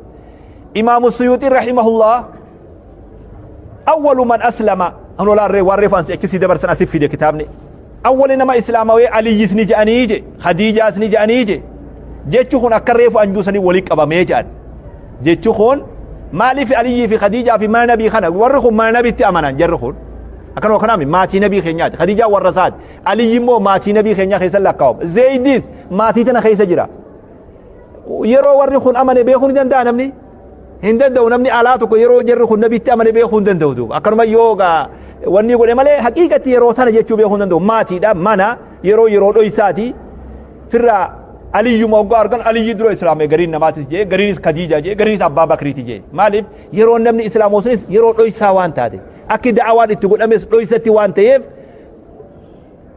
Imaamu Suyuuxii rahimahullah awwalu man aslama an olaa ree waan reefu ansi achi dabarsan asif fide kitaabni. Awwali nama islaamawee Aliyyis ni je'anii je Khadiijaas ni je'anii je jechi kun akka reefu anjuusanii walii qabamee je'an. Jechi kun maaliif Aliyyii fi Khadiijaa fi mana nabii kana warri kun mana nabiitti amanan jarri kun akkanuma kanaami maatii nabii keenyaati. Khadiijaa warra isaati. Aliyyi immoo maatii nabii keenyaa keessa lakkaa'ama. Zeeyidis maatii tana keessa jira. Yeroo warri kun amane beekuu ni danda'a namni? Hin danda'u. Namni alaa tokko yeroo jarri kun nabiitti amane beekuu hin danda'u duuba. Akkanuma yoo wanni godhe malee haqiiqatti yeroo tana jechuu beekuu hin danda'u. Maatiidha mana yeroo yeroo dhoysaati. Firraa Aliyyuma hoggaa argan Aliyyi dura islaamee gariin namaatis jee gariinis Khadiijaa jee gariinis Abbaa Bakriiti jee. Maaliif yeroo namni islaamoo sunis yeroo dhoysaa waan taate akki da'awaan itti godhames dhoysatti waan ta'eef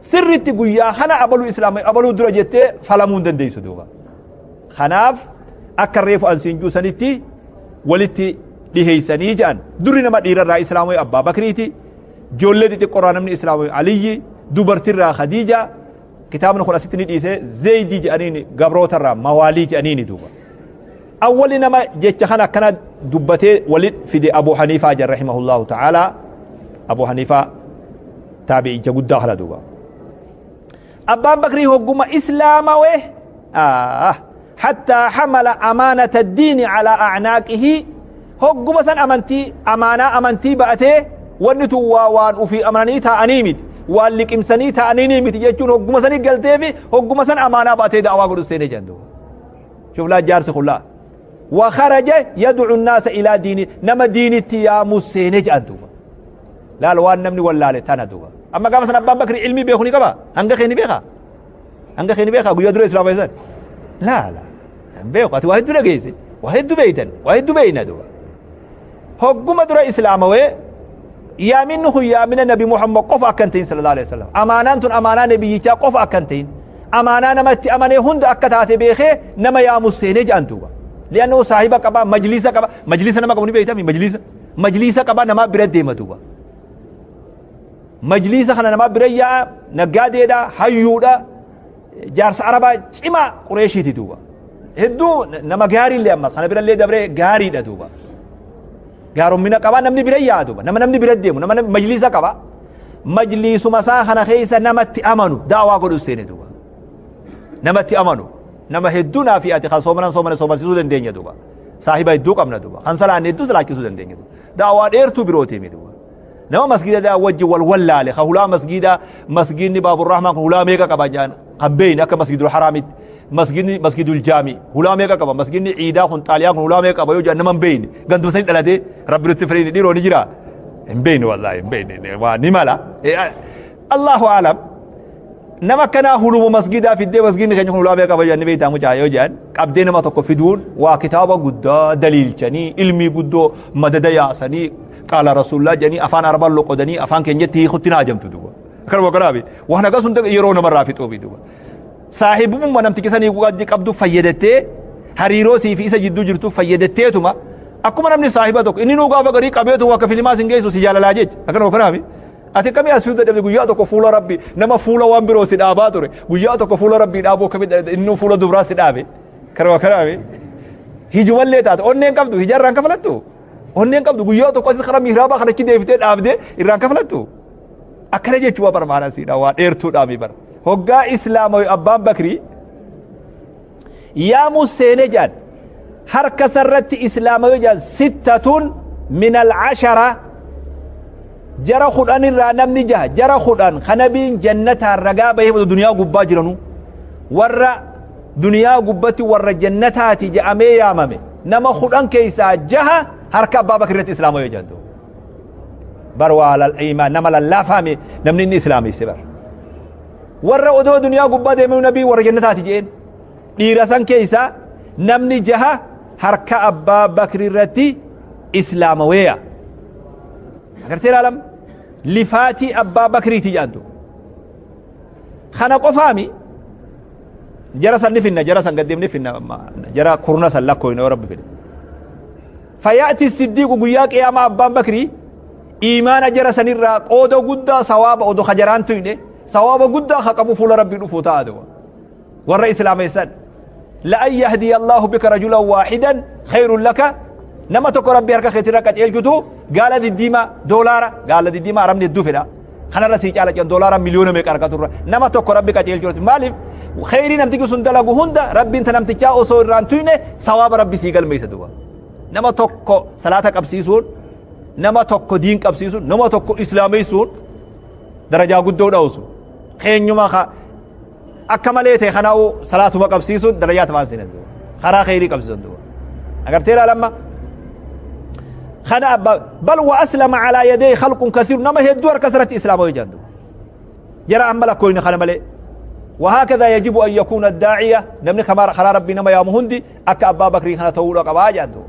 sirritti guyyaa kana abaluu islaamee abaluu dura jettee falamuu hin dandeessu duuba. Kanaaf akka reefu ansiin juusanitti walitti dhiheessanii jedhan durri nama dhiirarraa islaamee Abbaa Bakriiti ijoollee xixiqqoorraa namni islaamee Aliyyi dubartirraa Khadiija kitaabni kun asitti ni dhiise Zeeyidii jedhaniini gabrootarraa mawaalii jedhaniini duuba. Awwali nama jecha kana akkana dubbatee walit fide Abu Haniifaa jedhan rahimahullahu ta'ala. Abu Haniifaa taabi'icha guddaa kana duuba. Abbaan Bakrii hogguma islaamawe hattaa hamala amaanata diini alaa a'naaqihi hogguma san amantii amaanaa amantii ba'atee wanni tun waa waan ufii amananii taa'anii miti waan liqimsanii taa'anii miti jechuun hogguma sanii galteefi hogguma san amaanaa ba'atee da'awaa godhu seenee jedhan duuba. Shuf laa jaarsi kun laa. Wa kharaja yad'u an-naasa ilaa diini nama diinitti yaamu seenee jedhan duuba. Laal waan namni wallaale tana duuba. Amma gaafa san Abbaan Bakrii ilmii beeku ni qaba. Hanga kee ni beeka. Hanga kee ni beeka guyyaa dura islaama san. Laa laa. Hin beeku ati waa hedduu dhageesse. Waa hedduu beeytan. Waa hedduu beeyna duuba. Hogguma dura islaamawee yaaminni kun yaamina Nabi Muhammad qofa akka hin ta'in sallallahu alaihi wasallam. Amaanaan tun amaanaa nabiyyichaa qofa akka hin ta'in. Amaanaa nama itti amanee hunda akka taate beekee nama yaamu seenee jedhan duuba. Li'annoo saahiba qaba, majliisa qaba. Majliisa nama qabu ni beeytami majliisa. Majliisa qaba namaa bira deema duuba. Majliisa kana namaa bira yaa'a naggaadeedha, hayyuudha, jaarsa Arabaa cimaa Qureeshiiti duuba. Hedduu nama gaariillee ammas kana birallee dabree gaariidha duuba. Gaaromina qaba namni bira yaa'a duuba. Nama namni bira deemu nama majliisa qaba. Majliisuma isaa kana keessa namatti amanu da'awaa godhu seene duuba. Namatti amanu nama hedduu naa fi ati kan soomanan soomane soomansiisuu dandeenya duuba. Saahiba hedduu qabna duuba. Kan salaanne hedduu salaachisuu dandeenya duuba. Da'awaa dheertuu birootii mi duuba. Nama masgiida wajji wal wallaale ka hulaa masgiida masgiidni Baaburrahmaan kun hulaa meeqa qaba jaan kan beeyne akka masgiidul haraamitti masgiidni masgiidul jaami hulaa meeqa qaba masgiidni ciidaa kun xaaliyaan kun hulaa meeqa qaba yoo jaan nama hin beeyne ganduma sanii dhalatee rabbi nutti fedhiin dhiiroo ni jira hin beeyne wallaahi hin beeyne waa ni mala Allahu aalam nama akkanaa huluma masgiidaa fiddee masgiidni keenya kun hulaa meeqa qaba jaan ni beeytaa mucaa yoo jaan qabdee nama tokko fiduun waa kitaaba guddaa daliilchanii ilmii guddoo madada yaasanii qaala rasuullaa jedhanii afaan arabaan loqodanii afaan keenyatti hiikutti na ajamtu duuba. Akkanuma kanaafi waan akkas hunda yeroo namarraa fixuufi duuba. Saahibummaa namticha sanii qabdu fayyadattee hariiroo sii fi isa jidduu jirtu fayyadatteetuma akkuma namni saahiba tokko inni nuu gaafa garii qabeetu akka filimaa sin geessu si jaalalaa jecha akkanuma kanaafi. Ati akkamii as fidu dadhabde guyyaa tokko fuula rabbi nama fuula waan biroo si dhaabaa ture guyyaa tokko fuula rabbii dhaabuu akkamitti inni fuula dubraa si dhaabe kanuma kanaafi. Hijumallee taate onneen qabdu hijarraan kafalattu. Onneen qabdu guyyaa tokko asis karaa mihraabaa kana achi deebitee dhaabdee irraan kafalattu. Akkana jechuu bara maana siidha waa dheertuudhaami bara. Hoggaa islaama abbaan bakrii yaamuu seenee jedhan harka sarratti islaama yoo jedhan sittatun min al-ashara jara 10 irraa namni jaha jara 10 kanabiin jannataan ragaa bahee duniyaa gubbaa jiranu warra duniyaa gubbatti warra jannataati jedhamee yaamame nama 10 keessaa jaha harka abbaa bakri irratti islaama yoo jedhan bar waa iimaan nama lallaafaame namni inni islaamesse bar warra odoo duniyaa gubbaa deemee nabii warra jannataati jedheen dhiira san keessaa namni jaha harka abbaa bakri irratti islaamaweeya agartee ilaalam lifaatii abbaa bakriiti jedhantu kana qofaami jara san ni finna jara san gaddeemni finna jara kurna san lakkooyna yoo rabbi fedhe fayaati siddiiqu guyyaa qiyaamaa abbaan bakrii iimaana jara sanirraa qooda guddaa sawaaba odo hajaraan tuyne sawaaba guddaa ha qabu fuula rabbii dhufuu ta'a duba warra islaameessan la'an yahdiya allaahu bika rajulan waahidan khayrun laka nama tokko rabbii harka keetirra qaceelchutu gaala diddiimaa doolaara gaala diddiimaa arabni hedduu fedha kanarra sii caala jedhan doolaara miliyoona meeqa argaturra nama tokko rabbi qaceelchuuti maaliif kheyrii namtichi sun dalagu hunda rabbiin ta namtichaa osoo irraan tuyne sawaaba rabbi sii galmeessa duba nama tokko salaata qabsiisuun nama tokko diin qabsiisuun nama tokko islaameessuun darajaa guddoo dhawsu keenyuma ka akka malee ta'e kanaa'u salaatuma qabsiisuun darajaa tamaan seenan duba karaa kheyrii qabsiisan duba agartee ilaalamma kana abba bal wa aslama alaa yadee khalqun kasiir nama hedduu harka isarratti islaama yoo jedhan duba jara amma lakkooyne kana malee وهكذا يجب أن يكون الداعية نمني كما خلا ربي نما يا مهندي أك أبا بكر خنا تقول قبا جادو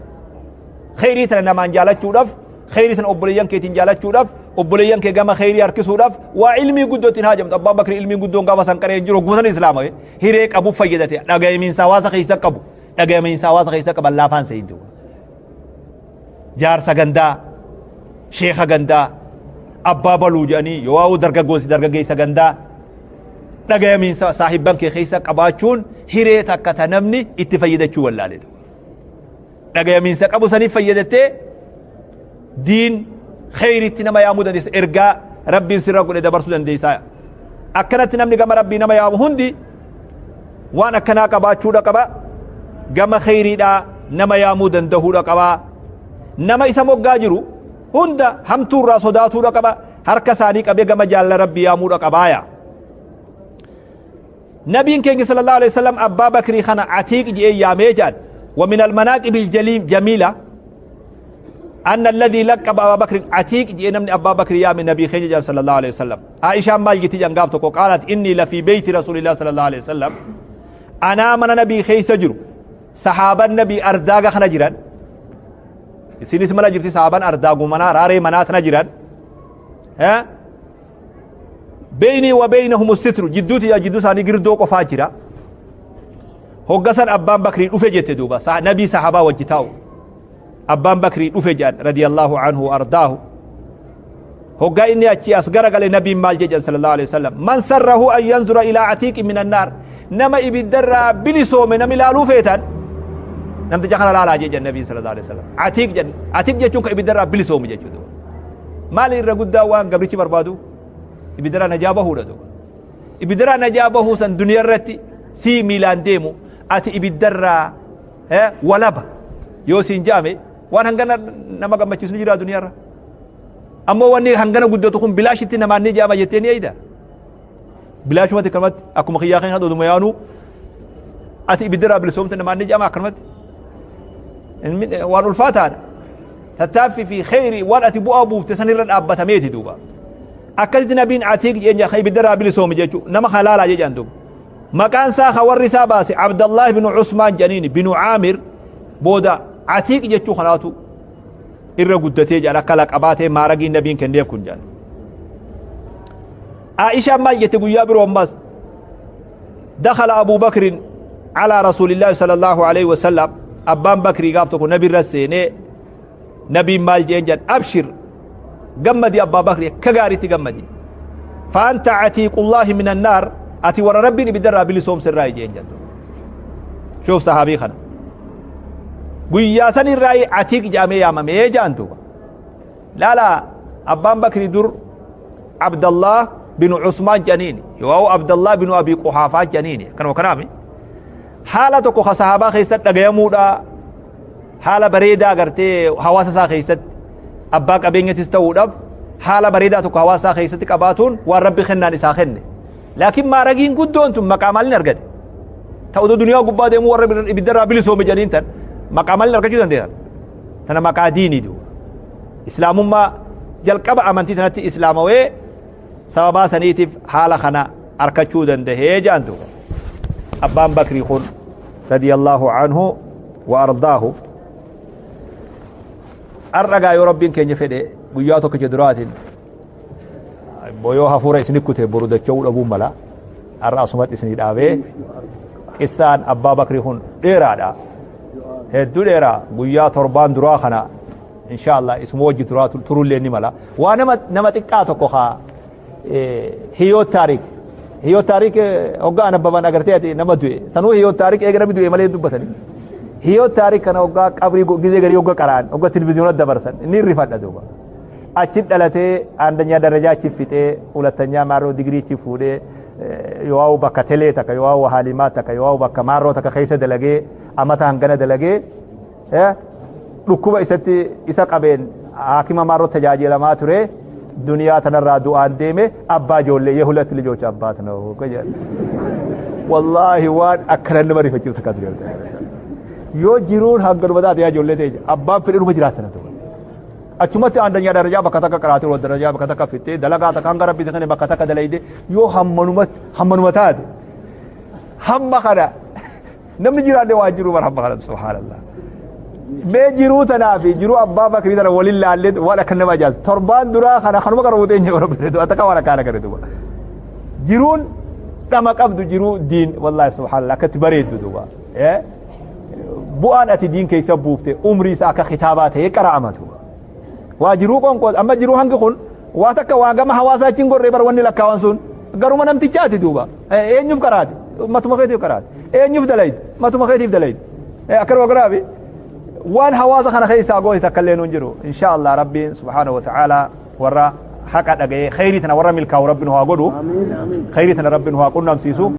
خيري تنا نمان جالت شودف خيري تنا أبليان كي تنجالت شودف أبليان كي جما خيري أركسودف وعلمي قدوتين هاجم أبا بكر علمي قدون قابا سنكري جرو قمسان إسلام هيريك أبو فيدتي نجاي من سواسا خيسا قبو نجاي من سواسا خيسا قبل لا فان سيدو جار سغندا شيخ غندا أبا بلو جاني يواو درجة غوسي درجة جيسا غندا dhagayamiinsa saahibban kee keessa qabaachuun hiree takka ta namni itti fayyadachuu wallaale dhagayamiinsa qabu saniif fayyadattee diin kheyritti nama yaamuu dandeessa ergaa rabbiin sirra godhe dabarsuu dandeessa akkanatti namni gama rabbii nama yaamu hundi waan akkanaa qabaachuudha qaba gama kheyriidhaa nama yaamuu dandahuudha qaba nama isa moggaa jiru hunda hamtuurraa sodaatuudha qaba harka isaanii qabee gama jaalla rabbii yaamuudha qabaaya نبي كين صلى الله عليه وسلم أبا بكر خنا عتيق جي يا ميجان ومن المناقب الجميلة أن الذي لقب أبا بكر عتيق جي نمني أبا بكر يا من نبي خيجة صلى الله عليه وسلم عائشة مال جتي جنقابتك قالت إني لفي بيت رسول الله صلى الله عليه وسلم أنا من نبي خي سجر صحابة النبي أرداغ خنا جيران سينيس منا جرتي صحابة أرداغ منا راري منات نجيران ها بيني وبينهم الستر جدوتي يا جدو ساني قردو قفاجرا هقسن أبان بكري أفجت دوبا نبي صحابة وجتاو أبان بكري أفجان رضي الله عنه وأرضاه هقا إني أتي أصغر قال نبي مال جيجان صلى الله عليه وسلم من سره أن ينظر إلى عتيق من النار نما إبدر بلسو من نمي لالو فيتان نم تجخل لا لا جيجان النبي صلى الله عليه وسلم عتيق جن عتيق جيجان إبدر بلسو من جيجان مالي رقود داوان قبرتي بربادو ibidara najaa bahuudha duuba ibidara najaa bahuu san duniyaa irratti sii miilaan deemu ati ibiddarraa walaba yoo siin jaame waan hangana nama gammachiisu ni jira duniyaa irra ammoo wanni hangana guddatu kun bilaashitti namaan ni jaama jettee ni eeyda bilaashumatti akkanumatti akkuma kiyyaa keenya oduma yaanuu ati ibiddarraa bilisoomte namaan ni jaama akkanumatti waan ulfaataadha tattaaffii fi kheyrii waan ati bu'aa buufte sanirra dhaabbatameeti duuba akkasitti nabiin atiiq jeenya ka ibiddarraa bilisoome jechuu nama halaalaa jedhan duuba maqaan isaa ka warri isaa baase Abdallaah binu Usmaan jedhaniini binu Caamir booda atiiq jechuu kanaatu irra guddatee jedhan akka laqabaatee maaragiin nabiin kenneef kun jedhan Aishaan maal jette guyyaa biroo ammas dakhala Abuu Bakrin calaa rasuulillaahi sallallahu alaihi wasallam abbaan Bakrii gaaf tokko nabi irra seenee nabiin maal jeen jedhan abshir قمدي أبا بكر كغاريتي قمدي فأنت عتيق الله من النار أتي ورا ربي بدر بلي صوم سراي جين جدو شوف صحابي خنا Guyyaa san irraa Atiiq jedhamee yaamamee jedhan duuba. Laala, abbaan Bakrii dur Abdallah binu Usmaan jedhaniini, yoo Abdallah binu Abii Quhaafaa jedhaniini. Kanuma kanaami haala tokko ka sahaabaa keessatti dhagayamuudha, haala bareedaa agartee hawaasa isaa keessatti abbaa qabeenyatis ta'uudhaaf, haala bareedaa tokko hawaasa isaa keessatti qabaatuun waan Rabbi kennaan isaa kenne. Laakiin maaragiin guddoon tun maqaa maaliin argate? Ta'u duniyaa gubbaa deemuu warra ibiddarraa bilisoome jedhaniin tan maqaa maaliin argachuu dandeessan? Tana maqaa diinii duuba. Islaamummaa jalqaba amantii tanatti islaamawee sababaa saniitiif haala kana arkachuu dandahee jedhan duuba. Abbaan Bakrii kun radiyallahu anhu wa ardaahu. Har'a yoo Rabbiin keenya fedhe, guyyaa tokkicha duraatiin yoo hafuura isini kute boru dacha'uu dhabuun mala. Har'a asumatti isinii dhaabee, qissaan abbaa Bakrii kun dheeraadha, hedduu dheeraa. Guyyaa 7n duraa kana insha Allah isuma wajji turaa turullee ni mala. Waa nama xiqqaa tokko haa ህይወት ታሪክ hoggaa anabbaban agartee ati nama du'e sanuu ህይወት ታሪክ eega namni du'e malee dubbatanii. ህይወት ታሪክ kana hoggaa qabrii gizee garii hoggaa qara'an, hoggaa televizyoona dabarsan inni rifadha duuba. Achi dhalatee, አንደኛ ደረጃ achi fixee, ሁለተኛ maarroo digirii achi fuudhee, yoo bakka telee takka, yoo haalimaa takka, yoo bakka maarroo takka keessa dalagee, amata hangana dalagee, dhukkuba isatti isa qabeen haakima maarroo tajaajilamaa ture, duniyaa tanarraa du'aan deeme. Abbaa ijoollee የሁለት ልጆች አባት ነው። Wallaahi waan akkana nama rifachiisu takka ture. Yoo jiruun hanganuma taate, yaa ijoollee ta'e, abbaan fedhe dhuma jiraatan ture. Achumatti አንደኛ ደረጃ bakka takka qaraatee, ሁለት ደረጃ bakka takka fixxee, dalagaa takka hanga Rabbi kana bakka takka dalayde, yoo hammanuma taate, hamma kana namni jiraanne waan jiru bar hamma kana. Subhaanallah. Mee jiruu tanaa fi jiruu abbaa Bakrii tana walin laallee waan akka nama ajaa'ibu. 7n duraa kana kanuma qara buutee hin jiru akka waan akkaana gara duuba. Jiruun dhama qabdu, jiruu diin, wallaahi subhaanallah, akkatti bareeddu duuba. Bu'aan ati diin keessa buufte umrii isaa akka kitaabaa ta'ee qara'ama duuba. Waa jiruu qonqoo amma jiruu hangi kun waa takka waa gama hawaasaa achiin gorree bar wanni lakkaawan sun garuma namtichaati duuba. Eenyuuf qaraate? Matuma keetiif qaraate. Eenyuuf dalayde? Matuma keetiif dalayde. Akkanuma garaafi waan hawaasa kana keessaa goote takka illee nuun jiru. Insha Allah Rabbiin subhaanahu wa ta'ala warra haqa dhaga'ee khayrii tana warra milkaa'u Rabbiin haa godhu. Khayrii tana Rabbiin haa qunnamsiisu.